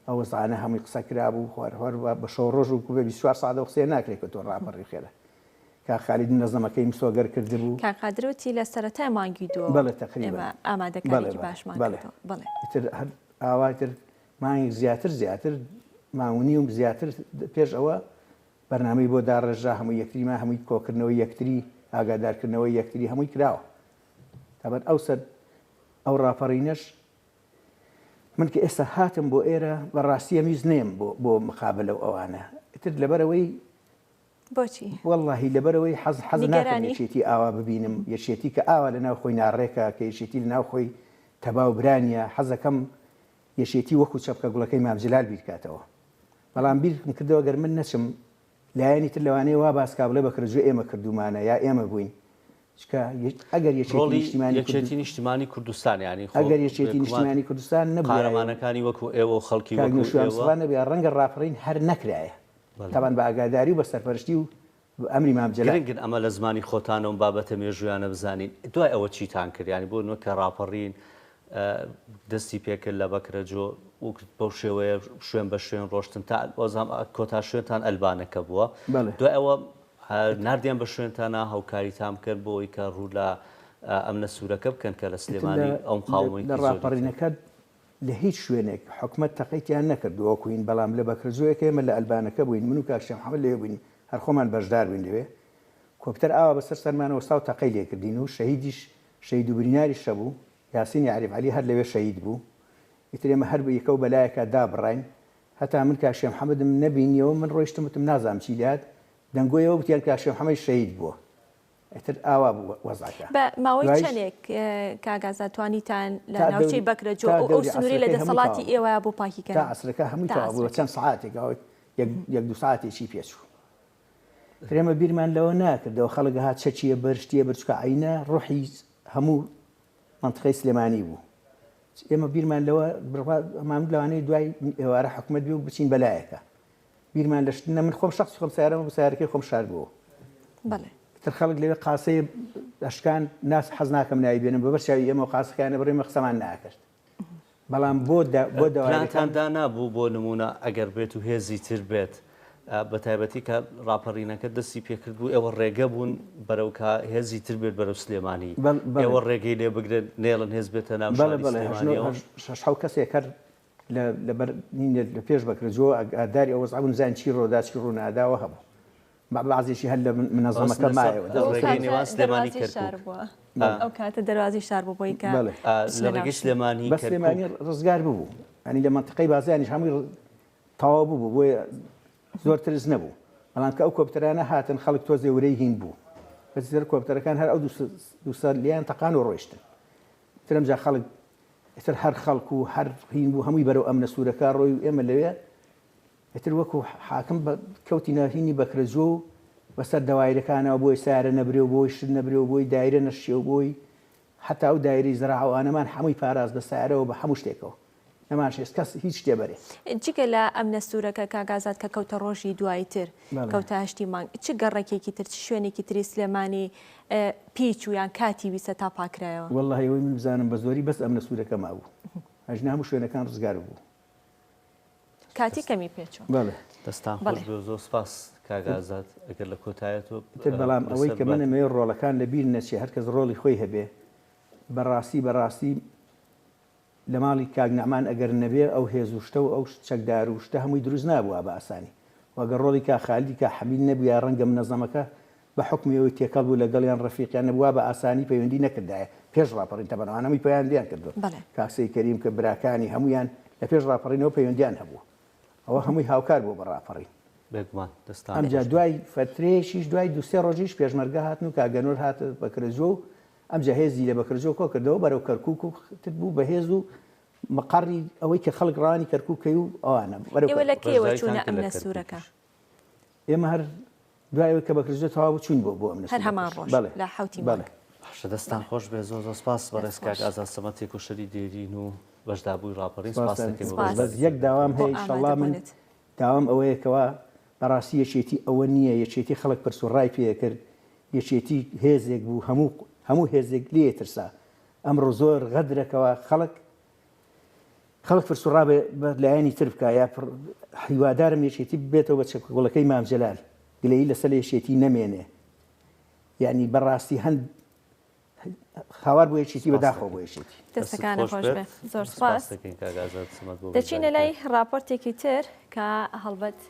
ئەو وەزعانە هەمووی قسە کرابوو خوار هەر بە شەو ڕۆژ و بە 24 سەعات ئەو قسەیە ناکرێت کە تۆ ڕاپەڕی خێرا کاک خالید منەزەمەکەی مسۆگەر کردبوو. کاک قادر وتی لە سەرەتای مانگی دووەوە بەڵێ تەقریبەن ئێمە بەڵێ ئامادەکاریی بەڵێ باشمان بەڵێ کردووە بەڵێ. ئیتر هەر ئاوا ئیتر مانگێک زیاتر زیاتر مانگ و نیو زیاتر پێش ئەوە بەرنامەی بۆ داڕێژرا هەموو یەکتریمان هەمووی کۆکردنەوەی یەکتری ئاگادارکردنەوەی یەکتری هەمووی کراوە تابەن ئەو سەر ئەو ڕاپەڕینەش من کە ئێستا هاتم بۆ ئێرە بە ڕاستی ئەمویست نێم بۆ بۆ مقابلە و ئەوانە ئیتر لەبەرەوەی بۆچی؟ وەڵاهی لەبەرەوەی حەز حەز ناکەم نیگەرانی؟ یەکێتی ئاوا ببینم یەکێتی کە ئاوا لەناو خۆی ناڕێکە کە یەکێتی لەناو خۆی تەبا و برا نییە حەزەکەم یەکێتی وەکو چەپکە گوڵەکەی مام جلال بیرکاتەوە بەڵام بیرم کردەوە گەر من نەچم لایەنی تر لەوانەیە وا باس کا بڵێ بەکرەجۆ ئێمە کردوومانە یا ئێمە بووین چونکە ئەگەر یەکێتی ڕۆڵی نیشتیمانی یەکێتی نیشتیمانی کوردستان یانی خۆ ئەگەر یەکێتی بێگومان نیشتیمانی کوردستان نەبووایە و قارەمانەکانی وەکو ئێوە و خەڵکی کاک وەکو نەوشیروان ئێوە مستەفا نەبووایە ڕەنگە ڕاپەڕین هەر نەکرایە بەڵێ. تەبعەن بە ئاگاداری و بە سەرپەرشتی و بە ئەمری مام جەلال. گرنگن ئەمە لە زمانی خۆتانەوە ئەم بابەتە مێژوویانە بزانین دوای ئەوە چیتان کرد یانی بۆ نمونە کە ڕاپەڕین دەستی پێکرد لە بەکرەجۆ و بەو شێوەیە شوێن بە شوێن ڕۆشتن تا وەزام کۆتا شوێنتان ئەلبانەکە بووە بەڵێ. دوای ئەوە ناردیان بە شوێنتانا هاوکاریتان بکەن بۆ ئەوەی کە ڕوو لە ئەمنە سوورەکە بکەن کە لە سلێمانی ئەو لە مقاومەیەکی زۆری کرد. ڕاپەڕینەکە لە هیچ شوێنێک حکومەت تەقەی تیا نەکردووە وەکو هین بەڵام لە بەکرەجۆیەک ئێمە لە ئەلبانەکە بووین من و کاک شێخ محەمەد لەوێ بووین هەر خۆمان بەشدار بووین لەوێ کۆپتەر ئاوا بەسەر سەرمانەوە وەستا و تەقەی لێکردین و شەهیدیش شەهید و بریناریش هەبوو یاسینی عەریف عەلی هەر لەوێ شەهید بوو. ئیتر ئێمە هەر یەکە و بەلایەکا دابڕاین هەتا من کاک شێخ محەمەدم نەبینیەوە من ڕۆیشتم وتم نازانم چی لێهات دەنگۆی ئەوە وتیان کاک شێخ محەمەد شەهید بووە ئیتر ئاوا بوو وەزعەکە. بە ماوەی دوایش چەندێک کاک ئازاد توانیتان لە تا ناوچەی دەوری بەکرەجۆ تا ئەو ئەو دەوری سنوورەی لە عەسرەکەی هەمووی دەسەڵاتی تەواو بوو. ئێوەیا بۆ پاکی تا کەنەوە؟ عەسرەکە هەمووی تا تەواو بوو بە عەسرەکەی. چەند سەعاتێک ئەوە یەک یەک دوو سەعاتێکی پێچوو. تر ئێمە بیرمان لەوە ناکردەوە خەڵک هات چەکیە بەر شتیە بەر چونکە عەینە ڕۆحی هەموو مەنتقەی سلێمانی بوو. ئێمە بیرمان لەوە بڕوا ئەمان لەوانەیە دوای ئێوارە حکومەت بێ و بچین بەلایەکە. بیرمان لە شت نە من خۆم شخصی خۆم سیارەمە بۆ سیارەکەی خۆم شاردبووەوە. بەڵێ. تر خەڵک لەوێ قاسەی ئەشکان ناس حەز ناکەم ناوی بێنم بەبەر چاوی ئێمە و قاسەکانە بڕێ ئێمە قسەمان ناکرد. بەڵام بۆ بۆ دەوارەکان پلانتان دانابوو بۆ نموونە ئەگەر بێت و هێزی تر بێت بە تایبەتی کە ڕاپەڕینەکە دەستی پێکرد بوو ئێوە ڕێگە بوون بەرەو کە هێزی تر بێت بەرەو سلێمانی ئێوە ڕێگەی لێ بگرن نێڵن هێز بێتە ناو شاری سلێمانیەوە؟ شەش حەوت کەسێک هەر لەبەر لە پێش بەکرەجۆ ئاگاداری ئەو وەزعە بوون زان چی ڕۆدا چی ڕووناداوە هەبوو بەعزێکی هەر لە منەزەمەکە مایەوە. ڕێگەی نێوان سلێمانی کەرکوک. ئەو کاتە دەروازی شار بوو بۆی کە لە ڕێگەی سلێمانی بەس سلێمانی ڕزگار ببوو ینی لە مەنتیقەی بازیانیش هەمووی تەواو ببوو بۆیە زۆر ترس نەبوو بەڵام کە ئەو کۆپتەرانە هاتن خەڵک تۆزێ ورەی هین بوو بەس کۆپتەرەکان هەر ئەو دوو لیان تەقان و ڕۆیشتن ترم جا خەڵک ئیتر هەر خەڵک و هەر هین بوو هەمووی بەرەو ئەمنە سوورەکە ڕۆی و ئێمە لەوێ ئیتر وەکو حاکم کەوتینە هینی بەکرەجۆ و بەسەر دەوایرەکانەوە بۆی سارە نەبرێ و بۆی شت نەبرێ و بۆی دایرە نەشێ و بۆی حتا ئەو دایرەی زراعە و ئانەمان هەمووی پاراست بە سارەوە بە هەموو شتێکەوە نەمانشێست کەس هیچ شتێ بەرێ. جگە لە ئەمنە سوورەکە کاک ئازاد کە کەوتە ڕۆژی دوایی تر کەوتە هەشتی مانگ چ گەڕەکێکی تر چ شوێنێکی تری سلێمانی پیچ و یان کاتی ویستە تا پاکرایەوە؟ وەڵاهی ئەوەی من بزانم بە زۆری بەس ئەمنە سوورەکە مابوو ئەژنا هەموو شوێنەکان ڕزگار ببوو. کاتی کەمی پێچوو. بەڵێ. دەستان خۆش بێ و زۆر سپاس کاک ئازاد ئەگەر لە کۆتایە تۆ ئیتر بەڵام ئەوەی کە من ئەمەوێ ڕۆڵەکان لە بیر نەچێ هەر کەس ڕۆڵی خۆی هەبێ بەڕاستی بەڕاستی لە ماڵی کاک نەعمان ئەگەر نەبێ ئەو هێز و شتە و ئەو چەکدار و شتە هەمووی دروست نابووا بە ئاسانی و ئەگەر ڕۆڵی کاک خالیدی کاک حەمید نەبوویا ڕەنگە منەزەمەکە بە حوکمی ئەوەی تێکەڵ بوو لەگەڵیان ڕەفیقیان نەبووا بە ئاسانی پەیوەندی نەکردایە پێش ڕاپەڕین تەبعەن ئەوان هەمووی پەیوەندیان کردووە بەڵێ. کاک سەید کەریم کە براکانی هەموویان لە پێش ڕاپەڕینەوە پەیوەندیان هەبووە ئەوە هەمووی هاوکار بووە بە ڕاپەڕین. بێگومان دەستان ئەمجا خۆش بێت. دوای فەترەیەکیش دوای دوو سێ ڕۆژیش پێشمەرگە هاتن و کاک گەنۆر هاتە بەکرەجۆ و ئەمجا هێزی لە بەکرەجۆ کۆ کردەوە بەرەو کەرکووک و تر بوو بە هێز و مقەڕی ئەوەی کە خەڵک ڕەوانی کەرکووک کەی و ئەوانە بەرەو ئێوە لە کەرکووک. کەیەوە بەشداریتان چوونە کرد لە ئەمنە سوورەکە؟ کەرکووکیش؟ ئێمە هەر دوای ئەوەی کە بەکرەجۆ تەواو بوو چووین بۆ بۆ ئەمنە هەر هەمان سوورەکەش. ڕۆژ بەڵێ لە حەوتی بەڵێ. مانگ. باشە دەستتان خۆش بێ زۆر زۆر سپاس بەڕێز دەست کاک خۆش. ئازاد سەمەد تێکۆشەری دێرین و بەشداربووی ڕاپەڕین سپاس سپاستان دەکەین بۆ سپاس. بەس یەک بەشداریکردنتان. داوام بۆ هەیە ئیشەڵا من ئامادەبوونت. داوام ئەوەیە کەوا بەڕاستی یەکێتی ئەوە نییە یەکێتی خەڵک پرس و ڕای پێ ئەکرد یەکێتی هێزێک بوو هەموو هەموو هێزێک لێ ئەترسا ئەمڕۆ زۆر غەدرە کەوا خەڵک خەڵک پرس و ڕا بە لایەنی تر بکا یا هیوادارم یەکێتی ببێتەوە بە چەکوگوڵەکەی مام جەلال گلەیی لەسەر یەکێتی نەمێنێ یعنی بەڕاستی هەند هاوار بۆ یەکێتی بەداخەوە بۆ یەکێتی. دەستەکانت خۆش بێ زۆر سپاس. دەچینە لای راپۆرتێکی تر کە هەڵبەت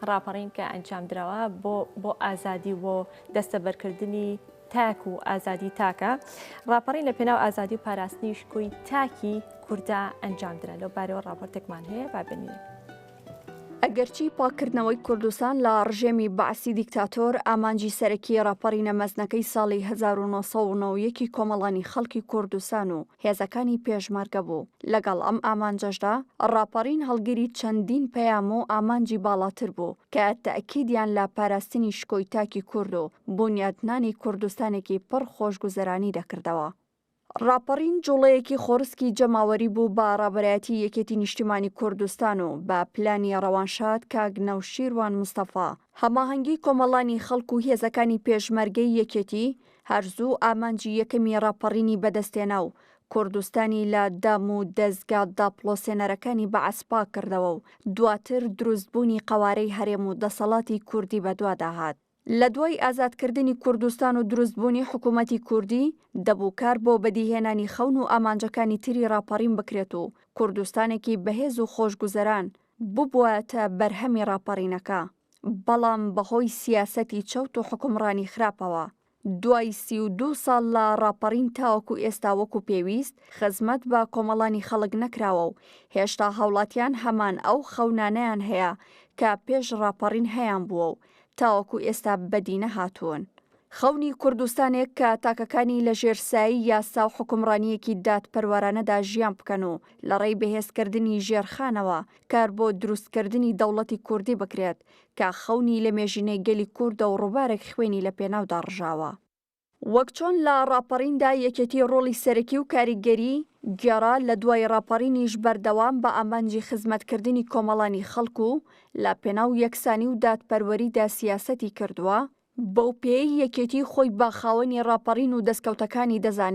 ڕاپەڕین کە ئەنجام دراوە بۆ بۆ ئازادی و بۆ دەستەبەرکردنی تاک و ئازادی تاکە ڕاپەڕین لە پێناو ئازادی و پاراستنی شکۆی تاکی کووردا ئەنجام درا لەو بارەوە ڕاپۆرتێکمان هەیە با ببینین. ئەگەرچی پاککردنەوەی کوردستان لە ڕژێمی بەعسی دیکتاتۆر ئامانجی سەرەکی ڕاپەڕینە مەزنەکەی ساڵی 1991 ی کۆمەڵانی خەڵکی کوردستان و هێزەکانی پێشمەرگە بوو، لەگەڵ ئەم ئامانجەشدا ڕاپەڕین هەڵگری چەندین پەیام و ئامانجی باڵاتر بوو کە تەئکیدیان لە پاراستنی شکۆی تاکی کورد و بونیادنانی کوردستانێکی پڕ خۆشگوزەرانی دەکردەوە. ڕاپەڕین جوڵەیەکی خۆڕسکی جەماوەری بوو بە ڕابەرایەتی یەکێتی نیشتیمانی کوردستان و بە پلانی ڕەوانشاد کاک نەوشیروان مستەفا، هەماهەنگی کۆمەڵانی خەڵک و هێزەکانی پێشمەرگەی یەکێتی هەر زوو ئامانجی یەکەمی ڕاپەڕینی بەدەستهێنا و کوردستانی لە دام و دەزگا داپڵۆسێنەرەکانی بەعس پاککردەوە و دواتر دروستبوونی قەوارەی هەرێم و دەسەڵاتی کوردی بەدوادا هات. لە دوای ئازادکردنی کوردستان و دروستبوونی حکوومەتی کوردی، دەبوو کار بۆ بەدیهێنانی خەون و ئامانجەکانی تری ڕاپەڕین بکرێت و کوردستانێکی بەهێز و خۆشگوزەران ببوایەتە بەرهەمی ڕاپەڕینەکە، بەڵام بەهۆی سیاسەتی چەوت و حوکمڕانی خراپەوە. دوای 32 ساڵ لە ڕاپەڕین تاوەکو ئێستا وەکو پێویست خزمەت بە کۆمەڵانی خەڵک نەکراوە و هێشتا هاوڵاتیان هەمان ئەو خەونانەیان هەیە کە پێش ڕاپەڕین هەیانبووە و تاوەکو ئێستا بەدی نەهاتوون. خەونی کوردستانێک کە تاکەکانی لە ژێر سایەی یاسا و حوکمڕانییەکی دادپەروەرانەدا ژیان بکەن و لە ڕێی بەهێزکردنی ژێرخانەوە کار بۆ دروستکردنی دەوڵەتی کوردی بکرێت کە خەونی لەمێژینەی گەلی کوردە و ڕووبارێک خوێنی لە پێناودا ڕژاوە. وەک چۆن لە ڕاپەڕیندا یەکێتی ڕۆڵی سەرەکی و کاریگەری گێڕا، لە دوای ڕاپەڕینیش بەردەوام بە ئامانجی خزمەتکردنی کۆمەڵانی خەڵک و لە پێناو یەکسانی و دادپەروەریدا سیاسەتی کردووە، بەو پێیەی یەکێتی خۆی بە خاوەنی ڕاپەڕین و دەستکەوتەکانی دەزانێت.